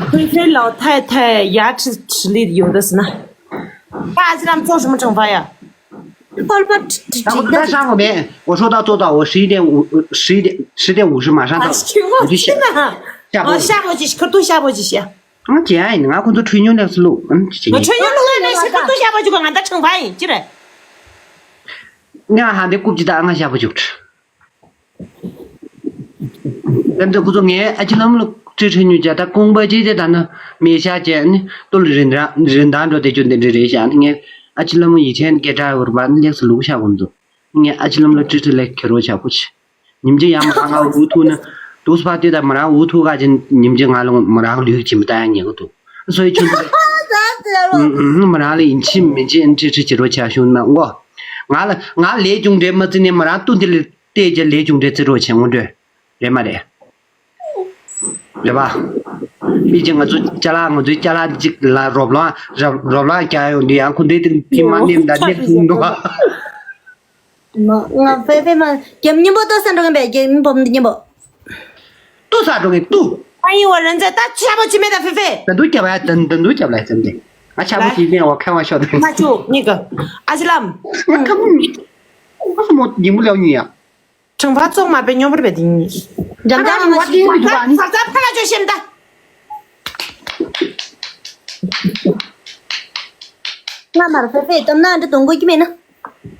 ཧྥེ་ཧྥེ་老太太牙齿齿力有的是呢。大家让做什么惩罚呀？ ཕོར་པ་ད་ཁོ་ད་ཧྲ་གོ་མེད། འོ་ཧྲོ་ད་ཏོ་ད་འོ་ཧྲི་དེ་འུ་ཧྲི་དེ་ཧྲི་དེ་འུ་ཧྲི་མ་ཧྲ་ད་འུ་ཅི་ཤ་ཤ་པོ། ཤ་པོ་ཅི་ཤ་ཁ་ཏུ་ཤ་པོ་ཅི་ཤ། ང་ཅི་ཡིན། ང་ཁོང་ཚོ་ཁྲུས་ཉོ་ལེགས་སུ་ལུག་ཨང་ཅི་ང་ཡིན། ཁྲུས་ཉོ་ལུག་ལ་མེད་ཤ་ཁ་ཏུ་ཤ་པོ་ཅི་གོ། ང་ད་ཁྲང་བ་ཡིན་ཅི་རེད། ང་ཧ་འདི་རྐུབ་ཅི་ད་ང་ཤ་པོ་ཅུག་ཁྲི། དེ་འདྲ་ཁོ་ཚོ་ངའི་ཨ་ཅི་ལམ་ལ་ཁྲི་ཁྲི་ཉུལ་བྱས། ད་ཁོང་པ་ཅི་དེ་ད་ནི་མི་ཤ་བྱས་ནི་ཏོ་ལ་རིན་ར་རིན་ཐང་འགྲོ་དེ་ཅུ་འདི་འདྲ་རེད་ཤག་ངའི་ཨ་ཅི་ལམ་ཡི་ཆེན་སྐད་གྲགས་ཡོད་པ་ནི་ལེགས་སུ་ལུག་ཤ་གོ་འདུག་ངའི་ཨ་ཅི་ལམ་ལ་ཁྲི་ཁྲི་ལས་ཁེ་རོ་ཆག་པོ་ཆེ། ཉིམ་ཅི་ཡང་མ་ང་འུ་ཐུག་ན་དུས་པ་དེ་ད་མ་རང་འུ་ཐུག་ག་ཅིན་ཉིམ་ཅི་ང་ལ་མ་རང་ལུས་ཅིམ་ད་ཡང་ཉེ་གོ་འདུག་སོ་ཡི་ཆུ་མ་རང་ལ་ཡིན་ཆི་མིན་ཆི་ཨན་ཁྲི་ཁྲི་ཁེ་རོ་ཆག་ཤུང་ན་ངོ་། ང་ལ་ང་ལས་ཅུང་འདྲེ་མ་བརྩི་ནས་མ་རང་ཏུ་འདི་ལ་བལྟས་རྒྱ་ལས་ཅུང་འདྲེ་བརྩི་རོགས་བྱེད་ངོ་འདྲ། རེད་མ་རེད། རེད་པ། པི་ཅི་ང་ཚོ་ཅ་ལག་ང་ཚོའི་ཅ་ལག་ཅིག་ལ་རོབ་ལང་རོབ་རོབ་ལང་རྒྱག་ཡོང་དུས་ཡང་ཁོ་འདྲའི་སྟེང་ཕི་མ་ནེམ་ད་ནེམ་ཐུང་འདུག་ང་ཕེ་ཕེ་མ་རྒྱབ་སྙིང་པོ་ལྟོ་ས་འགྲོ་གིན་པས། རྒྱབ་སྙིང་པོ་འདི་སྙིང་པོ། ལྟོ་ས་འགྲོ་གིན་ལྟོ། ཨ་ཡིན་བ་རན་ཚ་ད་ཆ་པོ་ཅི་མེད་ད་ཕེ་ཕེ། ད་འདུག་རྒྱབ་ཡ་ད་ད་འདུག་རྒྱབ་ལ་ཙམ་དེ་ང་ཆ་པོ་ཅི་མེད་བ་ཁ་བ་ཤོར་ད། ང་ཆུ་གཉིས་ཀ་ཨ་ཅི་ལམ། ང་ཁ་མོ་མི་ཁ་མོ་ཡིན་མོ་ལེའུ་གཉིས་ཡ། ཁྲང་བ་ཙོག་མ་པའི་སྙོམས་པར་བས་དེ་ཉིད། འཇམ་ཨ་ཅག་ང་ཞིག་ད་ཟག་ཟག་ཕ་ལ་ཅོ་ཤེམ་ད། ང་མར་ཕེ་ཕེ་གཏམ་ན་འདྲི་གཏོང་དགོས་ཀྱི་མེད་ན།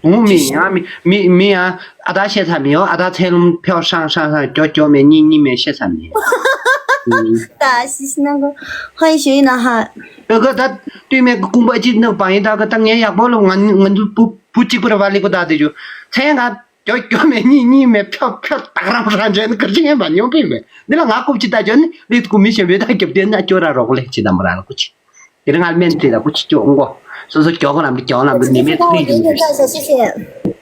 ངོ་མི་ཡང་མི་མི་མི་ཡང་ཨ་ད་བཤད་ཚར་མི་ཡོང་ཨ་ད་ཚན་ལུམ་ཕེའོ་ཧྲང་ཧྲང་ཧྲང་ཀྱོ་ཀྱོ་མེ་གཉིས་གཉིས་མེ་བཤད་ཚར་མི་ཡོང་། ད་ཤི་ཤི་ན་གོ་ཧོན་ཞུ་ཡིན་ན་ཧ། ཨ་ག་ད་ལྟོས་མེད་ཀི་ཀུང་པ་ཅིག་ནག་པང་ཡིན་ད་ག་ད་ངས་ཡག་པོ་ལ་ང་ང་ཚོ་བུ་བུ་གཅིག་པུ་ར་བ་ལི་ཀོ་ད་དེ་ཅུ་ཚན་ག་ཀྱོ་ཀྱོ་མེ་གཉིས་གཉིས་མེ་ཕྱོགས་ཕྱོགས་དག་རང་རང་བྱས་ནས་ཁར་ཅི་ཡིན་པ་སྙོམས་པས་མེད། འདི་ལ་ང་རྐུབ་ཅི་ལྟ་ཅོ་ནི་ལིག་ཀུ་མི་ཤེས་པའི་ད་རྒྱབ་བསྟན་ན་ཅོ་ར་རོགས་ལེགས་ཅི་དམ་པ་ར་ལ་ཀུ་ཅི། དེ་རིང་ང་སྨན་དེ་ལ་ཀུ་ཅི་ཅོ་ཨང་གོ། སོ་སོ་ཀྱོ་ག་ལམ་དུ་ཀྱོ་ལམ་དུ་ནི་མེ་ཐུག་ཡིན་ཀྱི།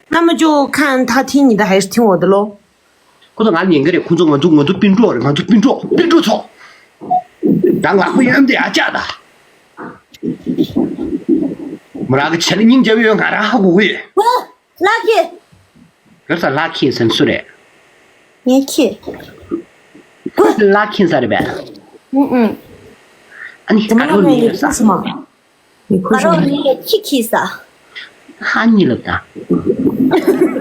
ན་མ་ཅོ་ཁན་ཐ་ཐིན་ཉི་ད་ཧེ་ཐིན་འོ་དེ་ལོ། ཁོ་ཚོ་ང་ཉན་གི་རེད། ཁོ་ཚོ་ང་ཚོ་ང་ཚོ་སྤུན་གྲོགས་རེད། ང་ཚོ་སྤུན་གྲོགས་སྤུན་གྲོགས་ཚོ། ད་ང་ཁོ་ཡོན་དེ་ཨ་ཅག་ད། མོ་རང་གི་བྱ་ལ་སྙིང་རྗེ་བོ་ཡོད་ང་རང་ཧ་གོ་གི་ཡོད། ལགས་ཀྱི། གར་ས་ལགས་ཀྱི་ཟེར་སུ་རེད། ངས་ཁྱི། ལགས་ཀྱི་ས་རེད་པས། ཨུ་ཨུ། ཨ་ནི་ག་རོགས་ནི་ཡོད་ས། ག་རོགས་ནི་ཁྱི་ཁྱི་ས། ཧ་ནི་ལབ་ད།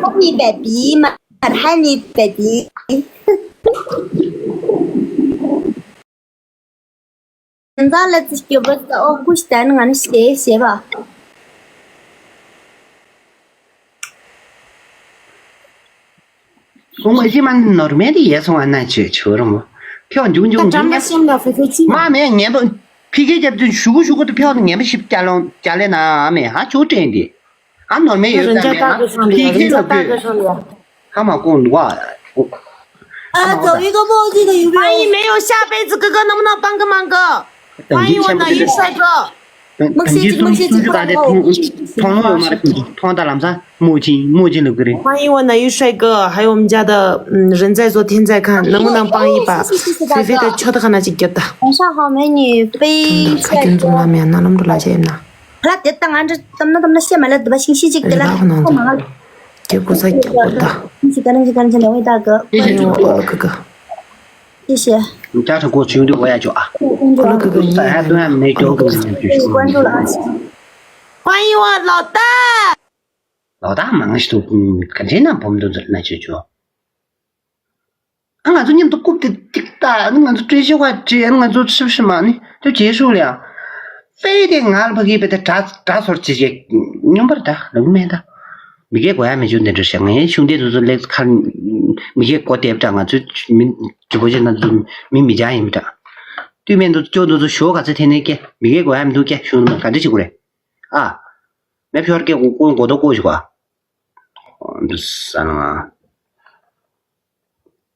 ཧ་ནི་བེ་བི་མ་ཧ་ནི་བེ་བི། ཛ་ལ་ཙི་སྐྱོ་བོ་ཙ་ཨོ་ཀུ་ཤ་ཏན་ང་ནི་ཤེས་ཤེས་པ། སོང་བ་ཅི་མ་ནོར་མེད་དེ་ཡས་སོང་བ་ན་ཆོས་ཆོས་རུང་། ཕྱོགས་འཇུག་འཇུག་ད་འཇུག་འཇམ་པ་ཤེས་ན་ཕེ་ཕེ་ཅི་མ་མེད་ངན་པ་ཕི་ཁེ་རྒྱབ་དུས་ཞུ་གུ་ཞུ་གུ་དུ་ཕྱོགས་ངན་པ་ཞིབ་སྐྱ་ལོང་སྐྱ་ལེ་ན་མེད་ཧ་ཆོས་དྲན་དེ། ཨ་ནོར་མེད་ཡོད་ཙང་མེད་ན་ཕི་ཁེ་ལ་ལྟོས། ཧ་མ་གོ་འདུག་ཨ། ཨ་ཙོ་ཡི་གོ་བོ་ཅི་ག་ཡུ་གི། 欢迎没有下辈子哥哥，能不能帮个忙哥？ 欢迎我奶油帅哥。དང་ཅི་སུམ་སུམ་ཅུ་ག་དེ་མཐོང་མཐོང་ལོང་ཡོད་མ་རེད། ཁོང་ཚོ་མཐོང་ད་ལམ་སང་མོ་ཅིན་མོ་ཅིན་ལབ་གི་རེད། 欢迎我奶油帅哥，还有我们家的嗯人在做天在看，能不能帮一把？菲菲的车的看那几个的。晚上好，美女，非帅哥。 ཁྱོད་ཚོ་ལ་མེད་ན་ལམ་འགྲོ་ལ་བྱས་ན། ལ་དེ་ལྟ་ང་འདྲ་གཏམ་ན་གཏམ་ན་བཤད་མ་ལ་དུ་བ་ཤིང་ཤི་ཅིག་དེ་ལ་རེད་པ་ཁོ་ནང་ཁོ་མ་ལ། སྐྱེ་དགུ་ས་སྐྱེ་དགུ་ད། ཤིང་ཤི་ག་རང་ཤི་ག་རང་ཤི་ལ་བའི་ད་གི། ཨེ་ཡོ་ཨོ་ལ་གི་གི། ཤི་ཤི། ཅ་ཁྲ་གོ་ཆུང་དུ་བ་ཡ་ཅོ་ཨ། ཁོ་ལ་གི་གི་ཡིན་ཡ་ཡ། ཡ་མེ་ཅོ་གི་ཡ་ཅོ་ཤི། 关注了啊。 欢迎我老大。 ལོ་ཏ་མང་ཞིག་ཏུ་ག་འདྲེ་ན་བོམ་དུ་འཛུལ་ན་ཆོས་ཆོས། ཨ་ང་ཚོ་མཉམ་དུ་རྐུབ་དེ་ཏིག་ཏ་ཨ་ང་ཚོ་བཀྲ་ཤིས་ཝ་ཏྲི་ཨ་ང་ཚོ་ཆིབ་ཤི་མ་ནི་དུ་རྗེས་ཤུགས་ལ་ཡང་། ཕེ་དེ་ང་ལ་ཕ་གི་པེ་ཏེ་དྲ་དྲ་སོར་ཅི་ཅེ་སྙོམས་པར་ད་ལུག་མེ་ད། མི་སྐད་གོ་ཡ་མི་བྱུང་དེ་འདྲ་ཤག་ངའི་ཤུང་དེ་དུ་ཚོ་ལེགས་ཁར་མི་སྐད་གོ་དེབ་དྲ་ང་ཚོའི་མི་དྲི་བོ་ཅེ་ན་ཚོ་མི་མི་འཇང་ཡིན་མི་དྲ། དུས་མེད་དུ་ཅོ་དུ་ཚོ་ཞོ་ག་ཚེ་ཐེ་ནེ་ཀེ་མི་སྐད་གོ་ཡ་མི་འདུག་ཀེ་ཤུང་ག་འདྲ་ཅི་གོ་རེད། ཨ། མེ་ཕྱོར་སྐད་གོ་གོ་གོ་དོ་གོ་ཞུ་ག་འདི་ས་ན།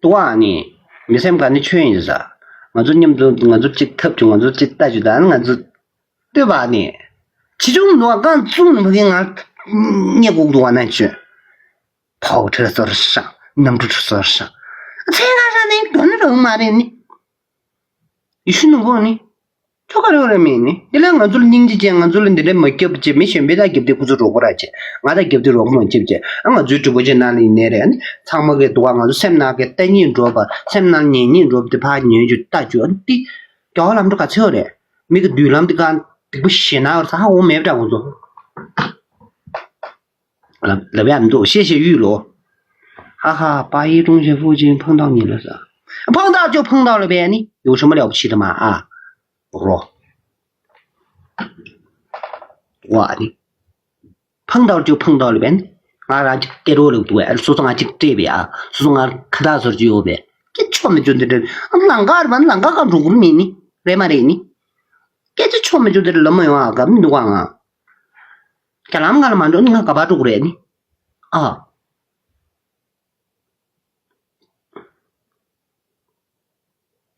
ཏུ་བ་ནི་མི་སེམས་ག་ནི་ཆོས་ཡིན་ས། ང་ཚོ་མཉམ་དུ་ང་ཚོ་གཅིག་ཐབས་བྱུང་ང་ཚོ་གཅིག་ལྟ་བྱུང་ད་ང་ཚོ་ལྟོས་པ་ནི། ཆེ་ཆུང་ནོ་རྐང་བཙུགས་ནི་མ་གི་ང་རྙེད་གོ་འདུག་བ་ན་ཆོས། ཕའོ་ཁྲི་སོར་ཤང་གནམ་གྲུ་ཁྲི་སོར་ཤང་། ཚེ་ག་ས་ནི་དོན་རང་མ་རེད་ནི། ཡེ་ཤུ་ནུ་བོ་ནི། ཁྱོ་ག་རེ་བ་རེ་མེད་ནི། དེ་ལས་ང་ཚོ་ལ་སྙིང་རྗེ་ཅན་ང་ཚོ་ལ་འདི་འདྲ་མ་རྒྱབ་ཅེས་མི་གཞན་པའི་ད་རྒྱབ་དེ་ཁོ་ཚོ་རོགས་པ་ར་ཅེས་ང་ད་རྒྱབ་དེ་རོགས་པ་མ་རྒྱབ་ཅེས་ཨ་ང་ཚོའི་གྲུ་པོ་ཅན་ནང་ལ་ཡིན་ནའི་རེད་ནི། ཚང་མ་གི་དུ་བ་ང་ཚོ་སེམས་ནང་གི་ལྟ་ཉིད་འགྲོ་བ་སེམས་ནང་ཉན་ཉིད་འགྲོ་བ་དེ་ཕ་ཉན་རྒྱུ་ལྟ་རྒྱུ་ཨ་ནི་དེ་རྒྱ་བ་ལམ་འགྲོ་ག་ཚོད་རེད། མི་གི་མདུན་ལམ་དེ་ག་སྡིག་པ་ཞེ་ན་བར་ས་ཧ་འོང་མེད་པ་འདྲ་ཁོ་ཚོ། ལབ་ལབ་ཡ་མི་འདུག 谢谢玉螺། 哈哈，八一中学附近碰到你了是吧？碰到就碰到了呗，你有什么了不起的嘛啊？ རོ། ཝ་ནི། 碰到就碰到了呗། ང་རང་གཅིག་སྟེར་རོགས་ལབ་འདུག་ཨ། སོ་སོ་ང་གཅིག་སྤྲད་པས་ཨ། སོ་སོ་ང་ཁ་བཏགས་ཟེར་གྱི་ཡོད་པས། སྐད་ཆ་མི་འཇོན་འདི་འདྲ། ཨ། ལང་ཀ་རེད་པ། ལང་ཀ་གང་འགྲོ་གི་མེད་ནི། རེད་མ་རེད་ནི། སྐད་ཆ་ཆོ་མི་འཇོན་འདི་འདྲ་ལབ་མ་ཡོང་ཨ། ག་མི་འདུག་ཨ། ང་རྒྱ་ལམ་ཁ་ལ་མ་འགྲོ་ནི་ང་ག་པར་འགྲོ་གི་རེད་ནི། ཨ།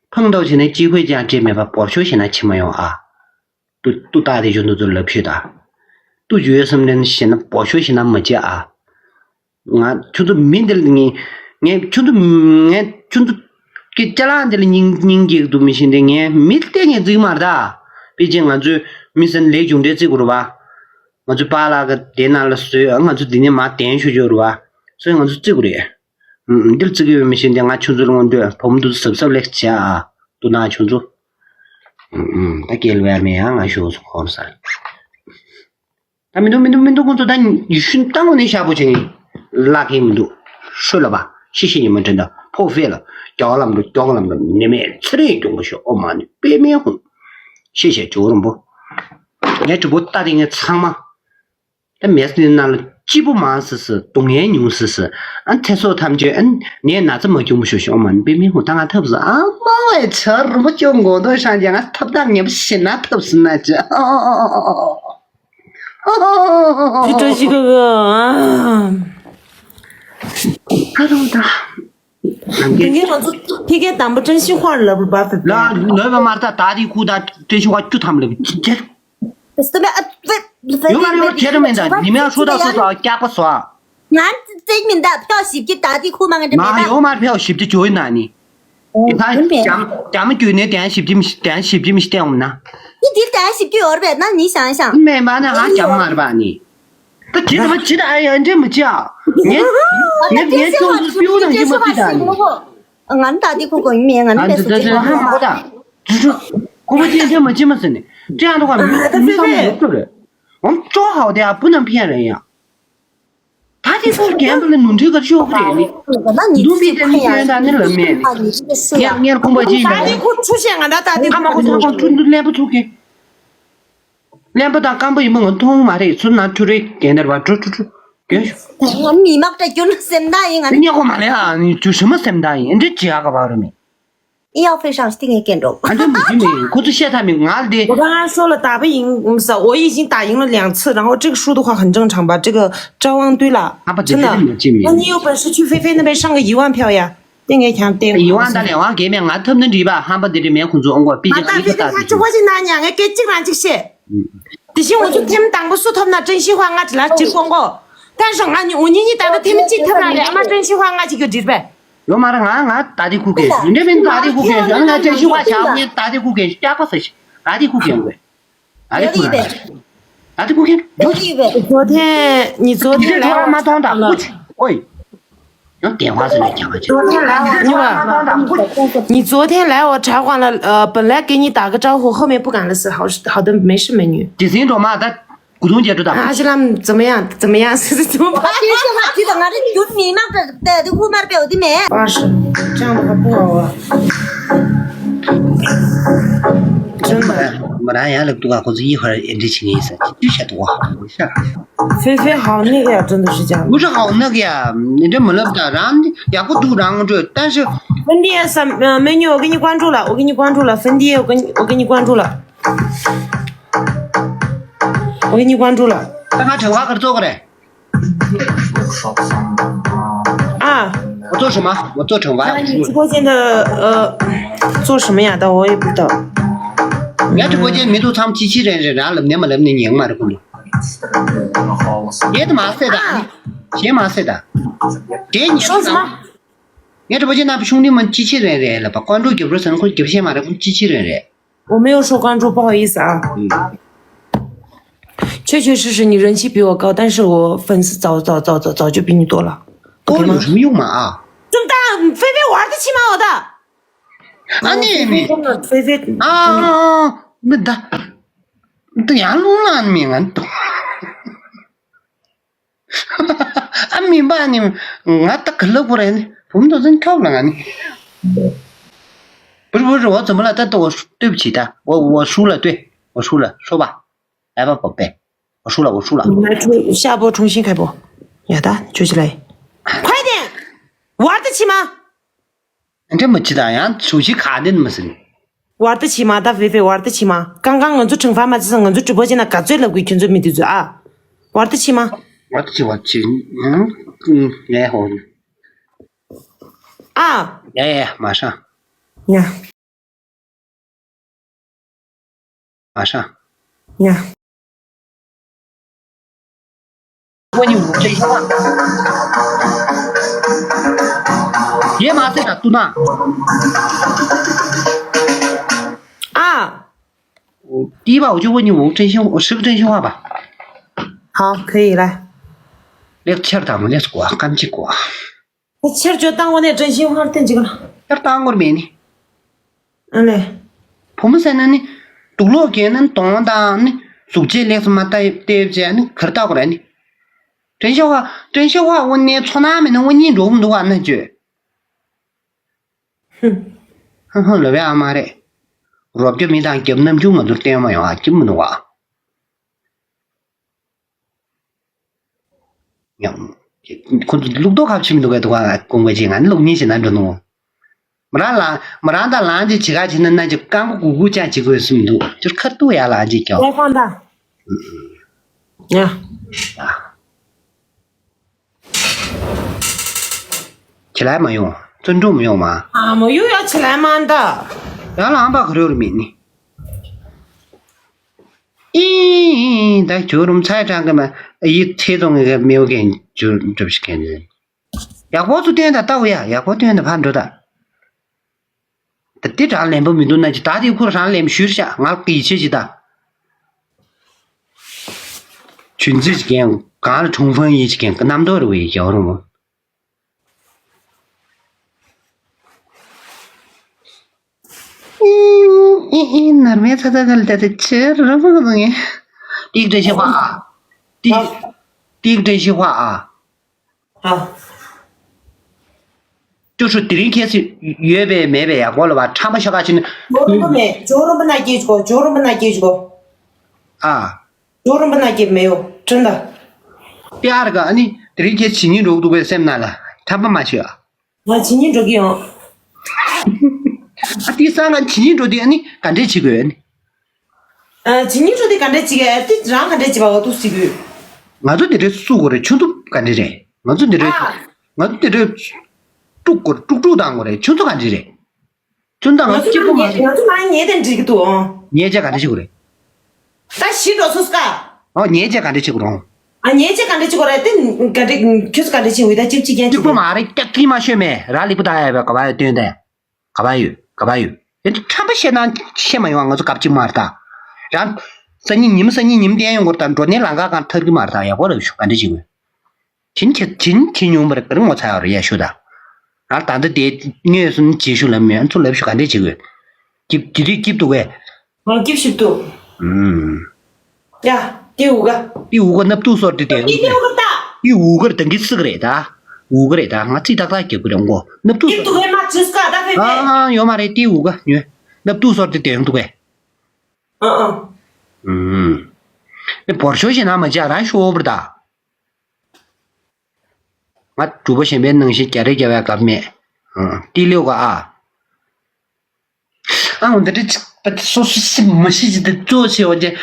碰到བྱས་ན་机会ཅང་སྤྲད་མེད་པ། 不熟ཞེ་ན་ཕྱིན་མ་ཡོང་ཨ། ཏུ་ཏུ་ཏ་དེ་གཞོན་དུ་ཚོ་ལབ་ཤོད་ད། ཏུ་ཡོད་བསམ་ནས་ཞེ་ན་བོ་ཤོ་ཞེ་ན་མ་བྱེད་ཨ། ང་ཁྱོད་ཚོ་མི་འདི་ལ་ངས་ངས་ཁྱོད་ཚོ་ངས་ཁྱོད་ཚོ་གི་ཅ་ལག་འདི་ལ་སྙིང་སྙིང་རྗེ་གི་འདུག་མི་ཤེས་འདི་ངས་མི་གཏན་ངས་བརྩི་གི་མ་རེད་ད། པེ་ཅིན་ང་ཚོས་མི་སེར་ལས་རྒྱུ་འབྲས་བརྩི་དགོས་རེད་བ། ང་ཚོའི་པཱ་ལགས་ཀྱི་དེ་ནང་ལ་བཟོས་ང་ཚོ་འདི་ནས་མར་གདན་ཞུ་རྒྱུ་རེད་བ། སོ་ང་ཚོ་བརྩི་དགོས་རེད། འདིར་བརྩི་གི་ཡོད་མི་ཤེས་འདི་ང་ཁྱོད་ཚོ་ལ་ངོ་འདོད་བུ་མོ་འདུག་གཟབ་གཟབ་ལེགས་བྱས་ཨ། ཏུ་ན་ཁྱོད་ཚོ། ད་སྐྱེལ་བའི་མེ་ཡང་ང་ཞུ་སོ་ཁོར་ས། ད་མི་འདུག་མི་འདུག་མི་འདུག་ཁོང་ཚོ་ད་ཡུལ་ཤུལ་ཏང་ནས་ཤ་པོ་བྱེད་ངེས་ལ་ཁེ་མི་འདུག་ཤོད་ལ་བ་ཤི་ཤི་ཉི་མ་དྲན་ད་ཕོ་ཧྥེ་ལ་ཀྱག་ལམ་འགྲོ་ཀྱག་ལམ་འགྲོ་ནི་མེད་ཚེ་རིང་གྱོང་པོ་ཤོད་ཨོ་མ་ནི་པེ་མེ་ཧུང་། ཤེས་བྱས་ཇོ་རོང་པོ། ངས་གྲི་པོ་ལྟ་དེ་ངས་ཚང་མ། ད་མེས་ནི་ནང་ལ་སྐྱིད་པོ་མང་སི་སི་སྡུག་བསྔལ་ཉུང་སི་སི། ཨ་ཚེ་སྲོག་ཐམས་ཅད་ཨ་ནས་ན་ཚ་མ་བྱུང་བ་ཞུ་ཞོག་མ་ནི་པེ་མི་ཧུ་ད་ང་ཐབས་སུ་ཨ་མ་བས་ཚ་རུ་མ་ཅོ་མགོ་འདོན་ཤང་རྒྱ་ང་ཐབས་ད་ངེས་པ་ཤི་ན་ཐབས་སུ་ན་ཅི། ཨ་ཨ་ཨ་ཨ་ཨ་ཨ། 这这这个个啊， ཁ་རུང་ད། དེ་གའི་ང་ཚོ་ཐིག་གེ་དམ་པོ་བཀྲ་ཤིས་དཔལ་ལབ་པ་ལ་ལོས་པ་མར་ད་ད་དེ་ཁུ་ད་བཀྲ་ཤིས་དཔལ་བཅུ་ཐམ་ལབ་ཅེ། ཡོད་མ་རེད་ཡོད་མ་རེད་ཁྱེད་རང་མེད་ད་ཉི་མའི་ཧྲོ་ད་སོ་སོ་སྐྱག་པ་སོ། ང་ཙིག་མིན་ད་ཕྱོགས་བཞི་བཅུ་ད་དེ་ཁུ་མ་ང་འདྲ་མེད་ད། ཡོད་མ་རེད་ཕྱོགས་བཞི་བཅུ་བྱོས་ན་ནི། ད་རྒྱ་རྒྱ་མི་རྒྱུད་ནས་དན་བཞི་བཅུ་མི་ཤི་དན་བཞི་བཅུ་མི་ཤི་དན་འོང་ན། ཡི་དིལ་དན་བཞི་བཅུ་ཡོད་རེད་ན་ནི་ཤང་ཤང་། མེད་མ་ན་ཧ་རྒྱ་མ་རེད་པ་ནི། ད་ཁྱེད་ཚོ་ཁྱེད་ཨ་ཡ་འདྲེ་མི་བྱེད་ཨ། ངས་ངས་ངས་ཁྱོད་ཚོ་སྤྲེའུ་ནང་བཞིན་མ་བྱེད་ད་ནི། ང་ནི་ད་དེ་ཁུ་གོ་ཡིན་མེད་ང་ནི་མེད་སོ་ཅེས་ཧ་མ་གོ་ད། ཁོ་པ་ཅན་འདྲེ་མ་བྱེད་མ་ཟེར་ནས་འདྲེ་ཨ་འདྲ་བ་མི་མི་བསམ་མི་ལོག་ཏུ་རེད། ཨང་ཅོ་ཧའོ་དེ་ཨ་བུ་ནམ་ཕན་རེད་ཡ། ད་དེ་ཁུ་རྒན་པ་ལ་ནུ་འདྲེ་ག་ཤོག་གི་རེད་ནི། འདུག་པའི་དེ་ནི་ཁྱོད་ད་ནི་ལ་མེད་ནི། ངས་ངས་ཁོང་པ་ཅན་ད་དེ་ཁུ་ཆུ་ཤེས་ང་ད་ད་དེ་ཁ་མ་ཁོ་ཚ་ཁོང་ཁྲུ་འདུ་ལན་པ་ཚུགས་གི། གླེན་པ་དང་སྐམ་པོ་ཡིན་པ་ང་མཐོང་མ་རེད། ཚུར་ན་ཁྲུ་རེ་གན་དར་བ་ཁྲུ་ཁྲུ་ཁྲུ་གན་ཤོག་ང་མི་མག་དྲ་རྒྱུ་ན་སེམས་ད་ཡིན་ང་ནི། ཉེ་གོ་མ་ལས་ཨ་ནི་ཁྱོད་ཞི་མ་སེམས་ད་ཡིན་འདྲི་བྱེད་ཨ་ག་བ་རུ་མེད། 医药费上是定给给中。 ཨ་འདྲི་མི་བྱེད་མེད་ཁོ་ཚོ་བཤད་ཐབས་མེད་ང་ལ་དེ། 我刚刚说了打不赢，嗯，是我已经打赢了两次，然后这个输的话很正常吧？这个招汪堆了， ཨ་པ་དེ་真的。 དེ་མི་བྱེད་མེད། 那你有本事去菲菲那边上个一万票呀？ ཏེ་ངས་ཀྱང་ཏེ་ཡི་ཝང་དང་ལས་དབང་གས་མེད་ང་ཐབས་ན་འགྲིག་པ་ཧམ་པ་འདི་འདྲ་མེད་ཁོང་ཚོ་ཨོང་གོ་པི་ཅང་ཨི་ཁ་ཏག་ཏི་ཅི་ཧོ་ཅི་ན་ཉ་ངས་སྐད་ཅིག་རང་ཅིག་བཤད། དེ་བཞིན་ང་ཚོ་ཐེམ་དང་པོ་སུ་ཐོབ་ན་ཀྲན་ཤིན་ཧྭ་ང་ཅི་ལ་ཅིར་ཀོང་གོ། ད་ཞོག་ང་ཉི་འུ་གཉིས་གཉིས་ད་ལྟ་ཐེམ་གཅིག་ཐོབ་རང་རེད་ཨ་མ་ཀྲན་ཤིན་ཧྭ་ང་ཅིག་གི་འགྲིག་པས། ཡོད་མ་རེད་ང་ང་ད་དེ་ཁུ་གེ་ཡིན་འདྲ་མིན་ད་དེ་ཁུ་གེ་ཡོད་ང་ཀྲན་ཤིན་ཧྭ་ཆགས་ངས་ད་དེ་ཁུ་གེ་སྐྱག་པ་ཟ་ཤི་ད་དེ་ཁུ་གེ་ཡོད། ཨ་དེ་ཁུ་གེ་ཡོད་གི་ཡོད་གི་ཡོད་གི་ཡོད་གི། 昨天你昨天来我 མ་མཐོང་ད་ཀུ་ཅི་ཨོའི། ཡང་电话是来讲了，昨天来我你昨天来我茶馆了，呃，本来给你打个招呼，后面不敢了，是好好的，没事，美女。 དེ་སྲིད་འགྲོ་མ་ད་古董姐知道。 ཨ་ཅི་ལམ་怎么样？怎么样？是怎么办？ ང་རེ་རྒྱུ་མི་མང་དུ་དུ་ཁུ་མར་པེའུ་དི་མེད། 二十，这样的话不好啊。 真的。 མ་རང་ཡང་ལབ་འདུག་ག་ཁོ་ཚོ་ཡི་ཧར་ཨེ་འདྲི་བྱེད་ངེས་ས་ཅི་ཤ་འདུག་ག་ཧ་ཧ། 菲菲好那个呀，真的是这样。 不是好那个呀，你这没了不得，然后你也不堵然后这，但是 芬迪什么美女，我给你关注了，我给你关注了，芬迪，我给你我给你关注了，我给你关注了。 刚刚惩罚可是做过的。 啊， 我做什么？我做惩罚。 那你直播间的呃做什么呀？但我也不知道。 ངའི་ཀྲི་པོ་ཅན་མི་འདུག་ཚང་མ་ཅི་ཕྱིར་རན་རེད་རང་ལབ་ནས་མ་ལབ་ནས་ཉན་མ་རེད་ཁོ་ལ། ངས་དེ་མ་ཟེར་ད། གཞན་མ་ཟེར་ད། དེ་ཉན་ཚང་། ངའི་ཀྲི་པོ་ཅན་ནང་ཤུང་ནི་མ་ཅི་ཕྱིར་རན་རེད་ལབ་པ་ཀོན་ཀྲུག་རྒྱབ་རོགས་ཟེར་ན་ཁོ་རྒྱབ་ཤེས་མ་རེད་ཁོ་ཅི་ཕྱིར་རན་རེད། 我没有说关注，不好意思啊。确确实实你人气比我高，但是我粉丝早早早早早就比你多了。多有什么用嘛啊？怎么的？菲菲玩的起码我的。 ཨ་ནི་ནི། 菲菲 ཨ་ཨ་ཨ་མི་ད། འདི་ཡང་རླུང་ལངས་མི་ང་འདུག་ཨ་མི་འབའ་ནི་ང་ད་ག་ལབ་དགོས་རེད་ནི་བུམ་དོ་ཚན་ཁྱོག་ལ་ང་ནི། བུར་བུར་འོ་ཙམ་ལ་ད་ལྟ་འོ་ལྟོས་བྱེད་ད་འོ་འོ་ཧྲུག་ལ་ལྟོས་འོ་ཧྲུག་ལ་ཤོ་བ་ཨ་བ་བོ་པེ་འོ་ཧྲུག་ལ་འོ་ཧྲུག་ལ། ང་ཁྲུ་ཤ་པོ་ཁྲུང་ཤིང་ཁ་པོ་ཡ་ད་ཅོ་ཅི་ལ་ཡི། ཁོས་དེ་བར་དུ་ཕྱི་མ། འདྲེ་མ་ཅི་དང་ཡང་ཚུ་ཞིག་ག་ནས་མི་ཟིན། ཝར་ཏི་ཆི་མ་ད་ཝེ་ཝེ་ཝར་ཏི་ཆི་མ། གང་གང་ང་ཚོ་ཁྲིང་ཧྥ་མ་ཅི་སང་ང་ཚོ་གྲུ་པ་ཅི་ན་ག་ཚོད་ལབ་དགོས་ཁྱོད་ཚོ་མི་དུས་ཚོད་ཨ། ཝར་ཏི་ཆི་མ། ཝར་ཏི་ཆི་ཝར་ཏི་ཆི། ཨ། ཡ་ཡ་མ་ཧྲ། ཡ། མ་ཧྲ། ཡ། ཝ་ཉི་ཝུ་ཀྲེ་ཤ་ཝ། ཡེ་མ་སེ་ད་ཏུ་ན། ཨ། ཏི་བ་ཝུ་ཅུ་ཝ་ཉི་ཝུ་ཀྲེ་ཤ་ཝ་ཧྲི་ཀྲེ་ཤ་ཝ་བ། 好，可以了。 ལེགས་ཆར་དང་ལེགས་གོ་ཀམ་ཅི་གོ། ཁྱེར་ཅོ་བཏང་གོ་ནས་དྲན་ཤེས་ཧར་བསྟན་ཅིག་ལ། ཁྱེར་བཏང་གོར་མེད་ནི། ཨ་ལེ། བུ་མོ་ཟེར་ན་ནི། དུག་ལོག་གན་ན་དོང་དང་ནི། གཟུགས་བྱད་ལེགས་སུ་མ་བལྟས་བལྟས་བྱས་ནི་གར་བལྟ་གོ་ར་ནི། དྲན་ཤེས་ཧ། དྲན་ཤེས་ཧ་དབུ་ནས་ཚོ་ནང་མི་ནི་དབུ་གཉིས་འགྲོ་གི་མི་འདུག་ཨ་ན་ཅོས། ཧུམ། ཧ་ཧ་ལོ་བའི་ཨ་མ་རེད། རོབ་ཀྱི་མི་དང་རྒྱབ་རྣམ་འགྱུར་ང་ཚོར་བསྟན་མ་ཡོང་ཨ་སྐྱིད་མི་འདུག་ཨ། ཡང་། ཁོ་ཚོ་ལུག་ཏོག་ཁ་ཕྱིན་འདུག་གས་འདུག་ག་ཀོང་པ་ཅིག་ང་ནི་ལུག་གཉིས་ཤིག་ན་འགྲོ་ནོ། མ་རང་ལ་མ་རང་དང་ལང་ཅིག་བྱེད་ག་བྱེད་ན་ན་ཅིག་རྐང་པ་གུག་གུག་ཅག་བྱེད་དགོས་སུ་མི་འདུག་ཅིར་ཁར་ཏུ་ཡ་ལ་ཅིག་ཀྱོ། ལས་ཁང་ད། ཡ། ཁྱེད་ལ་མ་ཡོང་བཙོན་གྲུབ་མ་ཡོང་མ། ཨ་མ་ཡོ་ཡ་ཁྱེད་ལ་མ་ད། ཡང་ལ་ཨམ་པ་ག་རེ་རུ་མིན་ནི། ཨི་ཨི་ཨི་ད་ཇོ་རུམ་ཚའི་གྲངས་ཀྱི་མ་ཡི་ཚེ་ཐོང་ངེ་ག་མེའུ་གན་ཇོ་གྲུབ་ཤི་གན་ནི། ཡག་པོ་ཚུ་སྟོན་ད་ལྟ་བུ་ཡ་ཡག་པོ་སྟོན་ད་ཕར་འགྲོ་ད། ད་དེ་གྲངས་ལེན་པོ་མི་འདུག་ན་ཅི་ད་དེ་ཁུར་རང་ལེན་ཞུར་ཤ་ང་ལ་ཡིད་ཆེས་ཅི་ད། ཆུན་ཚི་ཅི་གན་གང་ལ་ཁྲུང་ཧྥང་ཡི་ཅི་གན་ག་རྣམ་རྟོག་རུ་ཡི་ཇོ་རུམ། ཨི་ཨི་ཨི་ནར་མའི་ཚ་ཚ་ག་ལ་ད་དེ་ཆེ་རུ་རུ་ངེ། ཏིག་ཏྲེ་ཤི་ཧྭ་ཨ། ཏིག་ཏིག་ཏྲེ་ཤི་ཧྭ་ཨ། ཨ། ཅོ་ཧྲུ་དེ་རིང་ཁྱེད་ཚོ་ཡོད་པས་མེད་པས་ཡག་པོ་ལ་བ་ཁྲམ་པ་ཤ་ཁ་ཕྱིན་ན། ཇོ་རུམ་པ་མེད། ཇོ་རུམ་པ་ན་སྐྱེས་ཅིག་གོ་ཇོ་རུམ་པ་ན་སྐྱེས་ཅིག་གོ་ཨ། ཇོ་རུམ་པ་ན་སྐྱེས་མེད་ཡོ་ཁྲིན་ད། ཏི་ཨར་ག་ཨ་ནི་དེ་རིང་ཁྱེད་ཇི་ཉིན་འགྲོ་གི་འདུག་པས་སེམས་ནང་ལ་ཁྲམ་པ་མ་ཤོད་ཨ། ང་ཇི་ཉིན་འགྲོ་གི་ཡོང་། ཨ་ཏི་སང་ང་ཇི་ཉིན་འགྲོ་དུས་ཨ་ནི་ག་འདྲས་བྱེད་དགོས་ཨ་ནི། ཨ་ཇི་ཉིན་འགྲོ་དུས་ག་འདྲས་བྱེད་དགོས་ཨ་ཏི་རང་ག་འདྲས་བྱེད་པ་འོ་ཏུ་སི་གོས། ང་ཚོ་དེ་འདྲས་སུ་དགོས་རེད་ཆུ་ཚོད་ག་འདྲས་རེད་ང་ཚོ་དེ་འདྲས། ཨ། ང་ཚོ་དེ་འདྲས། དཀྲུག་དགོས་དཀྲུག་དཀྲུག་བཏང་དགོས་རེད་ཆུ་ཚོད་ག་འདྲས་རེད། ཆུ་ཚོད་ང་ང་ཚོ་ཚོ་སྐྱིད་པོ་མ་ཉལ་རེད། ང་ཚོ་མ་ཉལ་དེ་འགྲིག་གི་འདུག་ཨང་། ཉལ་བྱས་ག་འདྲས་བྱེད་དགོས་རེད། ད་ཞི་འགྲོ་སོང་སྐ། ཨོ་ཉལ་བྱས་ག་འདྲས་བྱེད་དགོས་རུང་། ཨ་ཉལ་བྱས་ག་འདྲས་བྱེད་དགོས་རེད་དེ་ག་འདྲས་ཁྱོད་ཚོ་ག་འདྲས་བྱེད་འོས་ད་ཅིབ་ཅིབ་རྒྱན་གཅིག་པོ་མ་རེད་སྐྱག་ཐིག་མ་ཤོད་མེ་ར་ལིག་པོ་ད་ཡ་བས་ག་བ་ཡོད་སྟོན་ཏེ། ག་བ་ཡོད་ག་བ་ཡོད་དེ་ཁྲམ་པ་བཤད་ན་བཤད་མ་ཡོང་ང་ཚོ་སྐབས་གཅིག་མ་རེད་ད། རང་སང་ཉིན་ཉིན་སང་ཉིན་ཉིན་བསྟན་ཡོང་དགོས་རེད་ད་འགྲོ་ནས་ལང་ཀ་གང་ཐར་གི་མ་རེད་ད་ཡག་པོ་རེད་ཞུ་ག་འདྲས་བྱེད་དགོས། བྱིན་གྱིས་བྱིན་གྱིས་མྱོང་བར་ག་རེ་ངོ་ཚ་ཡོད་རེད་ཡ་ཞུ་ད། ང་ད་ལྟ་དེ་དངོས་སུ་ནི་རྗེས་ཞུ་ལམ་ཡོད་ཚུར་ལབ་ཞུ་ག་འདྲས་བྱེད་དགོས། སྐྱིབ་ཀྱི་རིགས་སྐྱིབ་འདུག་གས། ང་སྐྱིབ་ཞིབ་འདུག་ཨུམ། ཡ། དེ་འུ་ག་ཏི་འུ་ག་སྣབས་དུག་སོར་དེ་དེ་ཡོང་དེ་གི་འུ་ག་ད། ཏི་འུ་གར་དང་གི་སིག་རེད་ད། འུ་ག་རེད་ད་ང་ཚིག་ཏག་ཏག་རྒྱབ་གི་རེད་མགོ་སྣབས་དུག་སྐྱིབ་སོར་འདུག་གས་མ་ཇུས་ཀ་ད་ཕེ་ཕེ། ཨ་ཨ་ཡོད་མ་རེད་ཏི་འུ་ག་ཉོས། སྣབས་དུག་སོར་དེ་དེ་ཡོང་འདུག་གས། ཨ་ཨ། ཨུམ། ཨེ་བོར་ཤོག་ཞེ་ན་མ་བྱ་རང་ཤོག་བར་ད། ང་གྲུ་པ་གཞན་པའི་ནང་བཞིན་རྒྱ་རེ་རྒྱ་བའི་སྐབས་མེད། ཏི་ལེའུ་ག་ཨ། ཨ་འོ་འདི་འདྲ་ཅིག་པ་སོ་སོ་ཤི་མ་ཤི་ཅི་དེ་གཙོ་ཆེ་བ་ཅན།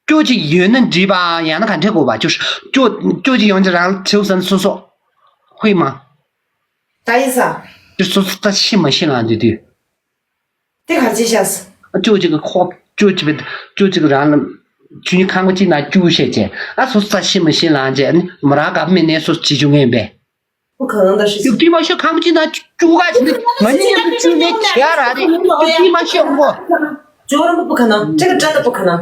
སྐྱོ་ཅིག་ཡོད་ན་འགྲིག་པ་ཡང་ན་ག་འདྲས་དགོས་པ་ཅོ་སྐྱོ་སྐྱོ་ཅིག་ཡོང་ཅི་རང་ཆེའུ་ཟན་སོ་སོ། ཧུས་མ། ད་ཡིན་ས། དེ་སོ་སོ་ད་ཤི་མ་ཤི་ལང་འདི་དུས། དེ་ག་ཅི་ཤ་ས། ཨ་ཅོ་ཅིག་གི་ཁོག་ཅོ་ཅིག་པའི་ཅོ་ཅིག་རང་ལ་ཆུ་ཉི་ཁང་པ་ཅིག་ན་ཅུ་བཤད་ཅེ་ཨ་སོ་ས་ཤི་མ་ཤི་ལང་ཅེ་ཨ་ནི་མ་རང་ག་མེད་ནས་སོ་ཅི་ཅུ་ངན་པས། 不可能的事情。 ཡུག་ཏི་མ་ཤོད་ཁང་པ་ཅིག་ན་ཅུ་ག་ཅིག་ནི་ང་གཉིས་ཉམ་དུ་ཅུ་ནས་ཁྱེ་ར་རེད་ཡུག་ཏི་མ་ཤོད་ངོ་། 绝对不可能，这个真的不可能。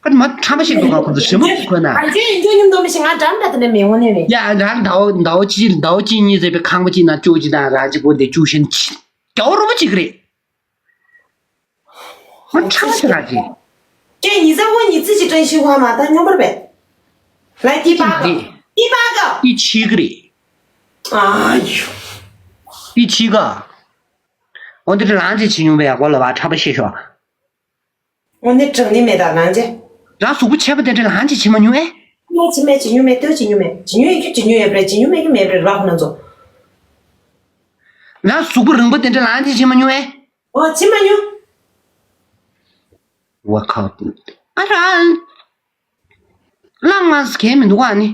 ཁ་མ་ཁྲམ་པ་ཞིག་འདུག་ག་ཁོ་ཚོ་ཞིམ་པོ་ཁོ་ན། 俺这研究你们都没行，俺长大的那没我那没。 ཡ་རང་ཟླ་བ་ཟླ་བ་ཅི་ཟླ་བ་ཅི་གཉིས་ཟེར་བའི་ཁང་པ་ཅིག་ན་ཅུ་ཅིག་དང་ར་ཅིག་པོ་འདི་ཅུ་ཤན་ཅི་རྒྱ་བོ་རུ་མ་ཅིག་རེད། ང་ཁྲག་ཆེ་ར་ཅིག་ཀྱེ་ཉི་ཟ་བོ་ཉི་ཚི་ཅི་ཀྲན་ཤི་ཧྭ་མ་ད་སྙོམས་པར་བས། 来，第八个，第八个。第七个嘞。哎呦。第七个。我这个浪姐去牛背啊，我老爸差不多写说。我那整的没打浪姐。 རང་གཟུགས་པོ་ཆེ་བ་དེ་འདྲ་ལ་ཧང་ཅི་བྱེད་མ་མྱོང་ཨེ། ངས་བྱེད་མེད་བྱེད་མྱོང་མེད་ལྟོས་བྱེད་མྱོང་མེད་བྱེད་མྱོང་ཡོད་ཁྱོད་བྱེད་མྱོང་ཡོད་པ་རེད་བྱེད་མྱོང་མེད་ཁྱོད་མེད་པ་རེད་ར་ཁོ་ན་ཚོ། རང་གཟུགས་པོ་རིང་པོ་དེ་འདྲ་ལ་ཧང་ཅི་བྱེད་མ་མྱོང་ཨེ། ཨོ་བྱེད་མ་མྱོང་། ཝ་ཁའོ། ཨ་རང་། བླངས་ང་ཟེར་མཁན་མི་འདུག་ཨ་ནི།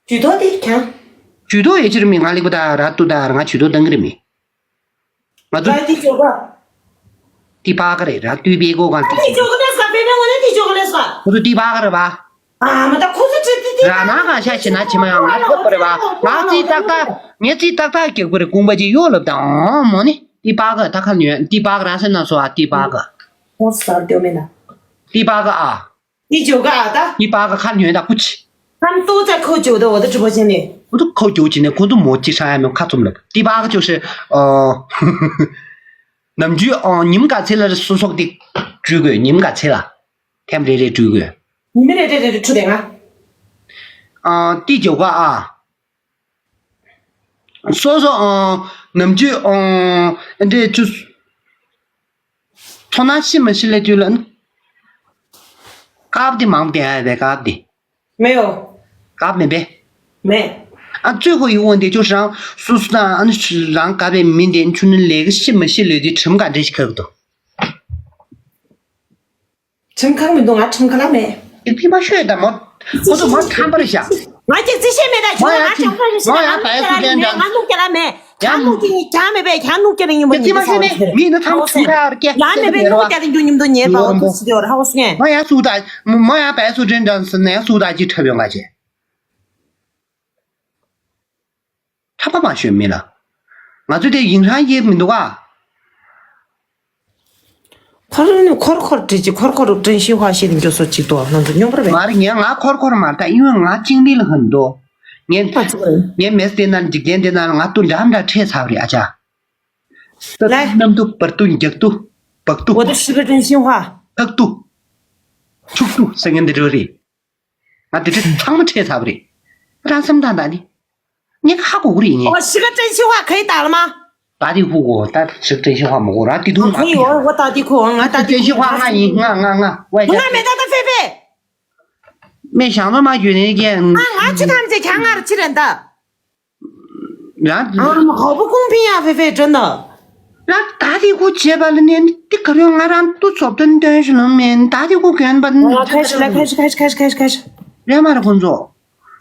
ཇུས་གཏོགས་དེ་ཀྱང་། ཇུས་གཏོགས་ཡོད་ཅི་རེད་མི་ང་ལེགས་པོ་ད་ར་ཏུ་ད་ར་ང་ཇུས་གཏོགས་གཏང་གི་རེད་མི། ང་ཚོ། ར་ཏི་ཇོ་ག་ཏི་པ་ག་རེད་ར་ཏུའི་པེ་གོ་གང་ཏི། ཏི་ཇོ་ག་ལས་ཀ་པེ་པེ་ངོ་ནས་ཏི་ཇོ་ག་ལས་ཀ་ཁོ་ཚོ་ཏི་པ་ག་རེད་པ། ཨ་མ་ད་ཁོ་ཚོ་ཅི་ཏི་ཏི། ར་ན་གང་ཤ་ཤི་ན་ཅི་མ་ཡང་ང་ཁོ་པ་རེད་པ། ང་ཙི་ཏག་ཏག་ངས་ཙི་ཏག་ཏག་རྒྱག་པ་རེད་དགོངས་པ་ཅི་ཡོད་ལབ་དང་མོ་ནི་ཏི་པ་ག་ད་ཁ་ལ་ཉོན་ཏི་པ་ག་ར་སེ་ན་སོ་ཨ་ཏི་པ་ག་ཁོ་ཚོ་ཟར་རྒྱོ་མེད་ན། ཏི་པ་ག་ཨ། ཏི་ཇོ་ག་ཨ་ད། ཏི་པ་ག་ཁ་ལ་ཉོན་ད་ཀུ་ཅི། 他们都在扣九的，我的直播间里。 ཁོ་ཚོ་ཁོ་རྒྱུག་བྱས་ནས་ཁོ་ཚོ་མོ་གཅིག་ཧྲ་ཡ་མེད་ཁ་བཙུམ་ལབ། ཏི་པ་ག་ཅོ་ཧྲེ། ཨོ། ནམ་རྒྱུན་ཨོ་ཉིམ་ག་ཚེ་ལ་སུ་སོགས་ཏི་བཀྲུས་དགོས་ཉིམ་ག་ཚེ་ལ། ཐེམ་རེ་རེ་བཀྲུས་དགོས། ཉི་མ་རེ་རེ་རེ་རེ་འཁྲུ་དེ་ང་། ཨ་ཏི་ཇོ་ག་ཨ། སོ་སོ་ཨོ་ནམ་རྒྱུན་ཨོ་འདྲེ་ཅུ། ཚོ་ན་ཤི་མ་ཤི་ལེ་དུས་ལ་ནི། ཀབ་དེ་མང་དེ་ཨ་བས་ཀབ་དེ། 没有。 ཀབ་མེད་པས། 没。 ཨ་最后一个问题就是让苏苏呢，俺让隔壁民间去那个什么些люди吃么干这些可不多。 ཁྲིམས་ཁང་མི་འདུག་ང་ཁྲིམས་ཁང་ལ་མེད། ཨེ་ཕི་མ་ཤོད་ད་མོ། ཁོ་ཚོ་མོ་ཁྲམ་པར་བཞག་ང་ཅིག་རྩིས་བཤད་མེད་ད་ཁྱོད་ང་ཁྲམ་པར་བཞག་ང་ལུག་རྒྱ་ལ་མེད། ང་ལུག་རྒྱ་ལ་མེད། ཁྱང་ལུག་རྒྱ་ཡིན་ཁྱང་མེད་པས་ཁྱང་ལུག་རྒྱ་ལ་ཡིན་པ་ཡིན་ས་ཧོ་སེ། མི་ནི་ཚང་ཚུགས་ཁ་ཡར་སྐྱེ། ཡང་མེད་པས་ལུག་རྒྱ་ལ་འགྱུར་ཉིམ་དུ་ཉེར་པ་འོ་ཐུག་སི་དེ་བར་ཧོ་སེ། མོ་ཡང་སུ་ད་མོ་ཡང་པའི་སུ་དྲན་དྲན་སི་ནས་སུ་ད་ཅི་ཁྲབ་ཡོང་ག་ཅེ། ཁྲ་པ་མ་ཤོད་མི་ལ། ང་ཚོ་དེ་ཡིན་རང་ཡེ་མི་འདུག་ག་ཁོར་ནི་ཁོར་ཁོར་བྲིས་ཀྱི་ཁོར་ཁོར་ཀྲན་ཤིན་ཧྭ་ཤེས་ནི་འགྱོ་སོ་ཅིག་ཏོ་ང་ཚོ་སྙོམས་པར་བས། མ་རེད་ངས་ང་ཁོར་ཁོར་མ་ལྟ་ཡིན་ང་ཅིང་ལི་ལ་ཧན་ཏོ། ངས་ཨ་ཙི་ཁོ་རེད། ངས་མེས་དེ་ན་འཇིག་རྟེན་དེ་ན་ང་ཏུ་འདྲ་འདྲ་ཁྲེས་ཚར་རེད་ཨ་ཅག་ལེ། གནམ་དུ་བར་དུ་འཇག་ཏུ་བག་ཏུ། 我的十个真心话。 ཐག་ཏུ། ཆུག་ཏུ་ཟེར་མཁན་འདི་འདྲ་རེད། ང་དེ་འདྲ་ཚང་མ་ཁྲེས་ཚར་བ་རེད། རང་སེམས་དང་ད་ནི། ངས་ཧ་གོ་གི་རེད་ངས། 我十个真心话可以打了吗？ ད་དེ་ཧུ་གོ་ད་ཞིག་真心话མ་གོ་ར་དེ་དུང་མ་可以，我我打的哭，我打的哭。真心话ང་ཡིན་ང་ང་ང་ཝའི་ང་མེད་ད་ད་ཧྥེ་ཧྥེ། མེ་ཞང་ནོ་མ་རྒྱུ་ནས་ཀྱེ། ང་ང་ཆུ་ཐམས་ཅད་ཁྱང་ངར་ཅི་རེད་ད། རང་ཨ་ཧོ་བུ་ཀུང་ཕིང་ཡ་ཧྥེ་ཧྥེ་དྲན་ད། རང་ད་དེ་ཁུ་བྱེད་པ་ལ་ནས་དེ་ག་རེ་ང་རང་ཏུ་ཚོབ་ཏུ་འདོན་ཞུ་ལོ་མེན་ད་དེ་ཁུ་གྱོན་པ་ནི་ཁ་ཤི་ལ་ཁ་ཤི་ཁ་ཤི་ཁ་ཤི་ཁ་ཤི་ཁ་ཤི། རེད་མ་རེད་ཁོང་ཚོ།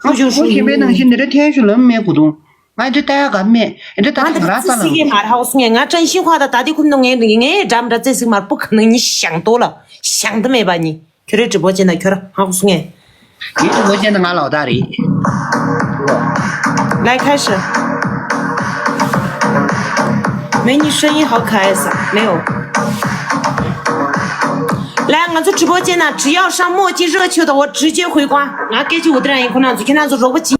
ཁོ་ཞུ་ཁོ་ཞུ་ཞིམ་པའི་ནང་བཞིན་འདི་འདྲ་ཐན་ཞུ་ལོ་མེད་གུ་དུང་། ང་འདི་ལྟ་ཡ་ག་མེད་འདི་ལྟ་ང་ང་ར་ད་ཙི་ཙ་ལ། སི་གེ་མ་ར་ཧོ་སུ་ངས་ང་ཅན་ཤིང་ཧྭ་ད་ད་དེ་ཁུ་ནང་ངས་ངས་འགྲམ་འདྲ་ཙི་ཙི་མར་པུ་ཁ་ནང་ཉི་ཤང་ཏོ་ལ་ཤང་ཏི་མེད་པ་ཉི། ཁྱོད་རའི་直播间ན་ཁྱོད་ར་ཧ་གོ་སོང་ངས། ངའི་直播间ན་ང་ལོག་ད་རེད། 来开始。美女声音好可爱撒，没有。来，我做直播间呢，只要上墨镜热球的，我直接回光。ང་སྐད་ཆ་འུ་དེ་རང་ཡིན་ཁོ་ན་ཚོ་ཁྱེད་རང་ཚོ་རོགས་པ་གྱིས།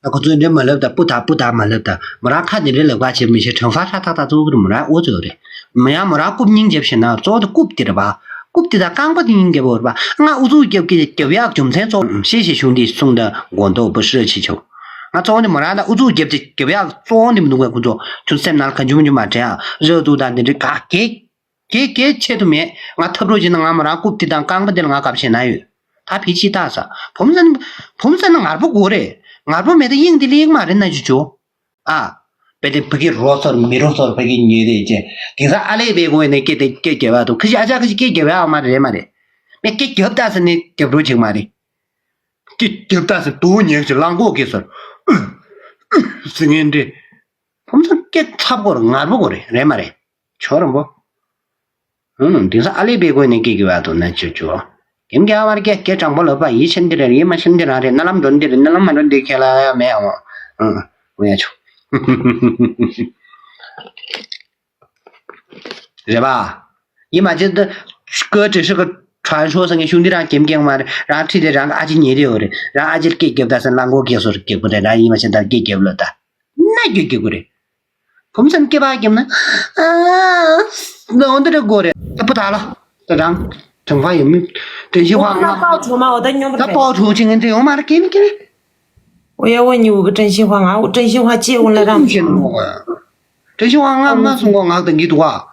ད་ཁོ་ཚོས་འདྲེ་མ་ལབ་ད་སྤུ་ད་སྤུ་ད་མ་ལབ་ད་མོ་རང་ཁ་འདི་འདྲེ་ལབ་ག་བྱེད་མི་ཤེས་དྲན་ཧྥ་ཧྲ་ཐག་ཐག་ཚོ་གི་མོ་རང་ཨོ་ཚོ་རེད། མོ་ཡང་མོ་རང་རྐུབ་སྙིང་རྒྱབ་ཤེས་ན་གཙོ་བོ་དེ་རྐུབ་དེ་རེད་པ། རྐུབ་དེ་དང་རྐང་པ་དེ་སྙིང་རྒྱབ་པོ་རེད་པ། ང་ཨུ་ཚུགས་རྒྱབ་ཀྱི་རྒྱབ་ཡག་རྒྱུ་མཚན་གཙོ་བོ་ཤེས་ཤེས་བྱུང་དེ་གསུང་ད་མགོ་འདོགས་པོ་ཧྲི་ཆེ་ཆོ། ང་གཙོ་བོ་ནི་མོ་རང་ད་ཨུ་ཚུགས་རྒྱབ་ཀྱི་རྒྱབ་ཡག་གཙོ་བོ་ནི་མི་འདུག་གས་ཁོ་ཚོ་ཁྱོད་སེམས་ནང་ལ་ག་འཇུ་མ་འཇུ་མ་དྲན་ཨ་རི་ཨུ་ཚུགས་དང་དེ་འདྲི་ག་གེ། གེ་གེ་ཆེད་དུ་མེད། ང་ཐབས་རོགས་བྱེད་ན་ང་མོ་རང་རྐུབ་དེ་དང་རྐང་པ་དེ་ལ་ང་གབ་བྱེད་ན་ཡོད། ད་ཕི་ཕྱི་ལྟ་ས། བུམ་སན་བུམ་སན་ངར་པོ་དགོས་རེད། ངར་པོ་མེད་ད་དབྱིངས་དེ་ལེགས་མ་རེད་ན་ཅི་ཅོ། ཨ། པེ་ཏེ་ཕ་གི་རོ་སོར་མི་རོ་སོར་ཕ་གི་ཉེ་རེད་ཅེ། དེང་སང་ཨ་ལེ་བེ་གོ་ནས་སྐད་དེ་སྐད་རྒྱབ་ཡག་དུ་ཁ་ཤི་ཨ་ཅག་ཁ་ཤི་སྐད་རྒྱབ་ཡག་མ་རེད་མ་རེད། མེ་སྐད་རྒྱབ་ད་ས་ནས་རྒྱབ་རོགས་བྱེད་མ་རེད། སྐད་རྒྱབ་ད་ས་དུ་ཉེག་ཅིག་གླང་གོག་གེ་སོར། ཟི་ངན་འདྲེ། བུམ་སན་སྐད་ཚབ་གོ་རེད་ངར་པོ་གོ་རེད་རེད་མ་རེད། ཆོ་རམ་པོ། ཧུམ། དེང་སང་ཨ་ལེ་བེ་གོ་ནས་སྐད་རྒྱབ་ཡག་དུ་ན་ཅོ་ཅོ། ཀེམ་རྒྱ་བར་སྐད་སྐད་དྲང་པོ་ལབ་པ་ཡིད་ཆེན་འདི་རེད་ཡིད་མ་ཆེན་འདི་རང་རེད་རྣ་ལམ་འགྲོ་འདི་རེད་རྣ་ལམ་མ་འགྲོ་འདི་ཁས་ལ་ཡ་མེད་ཨང་། ཨང་། འོ་ཡ་ཆོ། རེད་པ། ཡིད་མ་ཆེན་འདི་སྐད་དྲི་ཧྲི་གི་དྲན་ཤོག་ས་ངས་གཞུང་འདི་རང་ཀེམ་ཀེམ་མ་རེད་རང་ཁྲིད་དེ་རང་གི་ཨ་ཅེ་ཉེ་རེ་ཡོད་རེད་རང་ཨ་ཅེར་སྐད་རྒྱབ་ད་སེ་གླང་གོག་རྒྱག་སོ་རེད་རྒྱག་པོ་རེད་རང་ཡིད་མ་ཆེན་ད་སྐད་རྒྱབ་ལོ་ད། ན་རྒྱུ་རྒྱུ་གུ་རེད། བུམ་སན་སྐེད་པ་རྒྱབ་ན། ཨ། ནོ་འདི་རེ་གོ་རེད། ཨ་པོ་ད་ལ། ད་རང་། 想法也没有。真心话 ང་ལ་爆出吗？我的 ཉོན་པར་ད་རེད། 爆出去 ངས་འདི་ཡོང་མ་རེད། 给你给你。 我要问你五个真心话，啊，我真心话借问了让你 ཤེས་ནོ།真心话 ང་མ་གསུང་གོ། ང་དང་གི་འདུག་ག་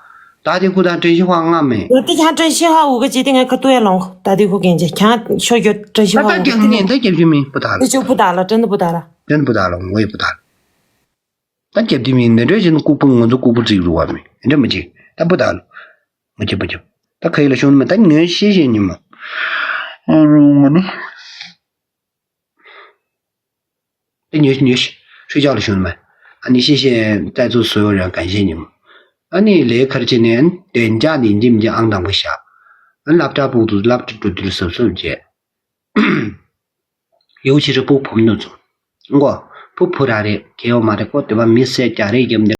ད་དེ་ཁུ་དང་真心话 ང་མེད། 我对他真心话五个指定个可对了，大地库给你讲，说句真心话。 ད་ད་རྒྱབ་ནས་ད་རྒྱབ་རྒྱུ་མིན། པོ་ད་ལ། 那就不打了，真的不打了。 真的不打了。我也不打了。 ད་རྒྱབ་དེ་མིན། ནི་འདྲ་བྱས་ན་ལྐུགས་པ། ང་ཚོ་ལྐུགས་པ་རྩིག་རུ་བ་མིན། འདྲ་མི་བྱེད། ད་པོ་ད་ལ། མ་བྱེད་མ་བྱེད། ད་ཁ་ཡིག་ལ་ཤོང་ནི་མ། ད་ཉོན་ཤེས་ཤེས་ཉི་མ། ཨ་རུང་ནི། ད་ཉོན་ཉོན་ཤེས། ཧྲུའུ་ཅག་ལ་ཤོང་ནི་མ། ཨ་ནི་ཤེས་ཤེས། 在座所有人感谢你们。 ཨ་ནི་ལས་ཁར་ཅི་ནས་བདེ་འཇགས་ནི་འཇིམ་གྱི་ཨང་དང་པོ་བཞག་ཨ་སློབ་གྲྭ་ཕུག་ཏུ་སློབ་གྲྭ་འགྲོ་དུས་གཟབ་གཟབ་བྱས། 尤其是བུ་ཕམ་ནུ་ཚོ། ངོ་། བུ་ཕུ་ར་རེད། གལ་ཡོད་མ་རེད་ཀོ། དེ་བ་མི་སེ་རྒྱ་རེད་རྒྱབ་འདི།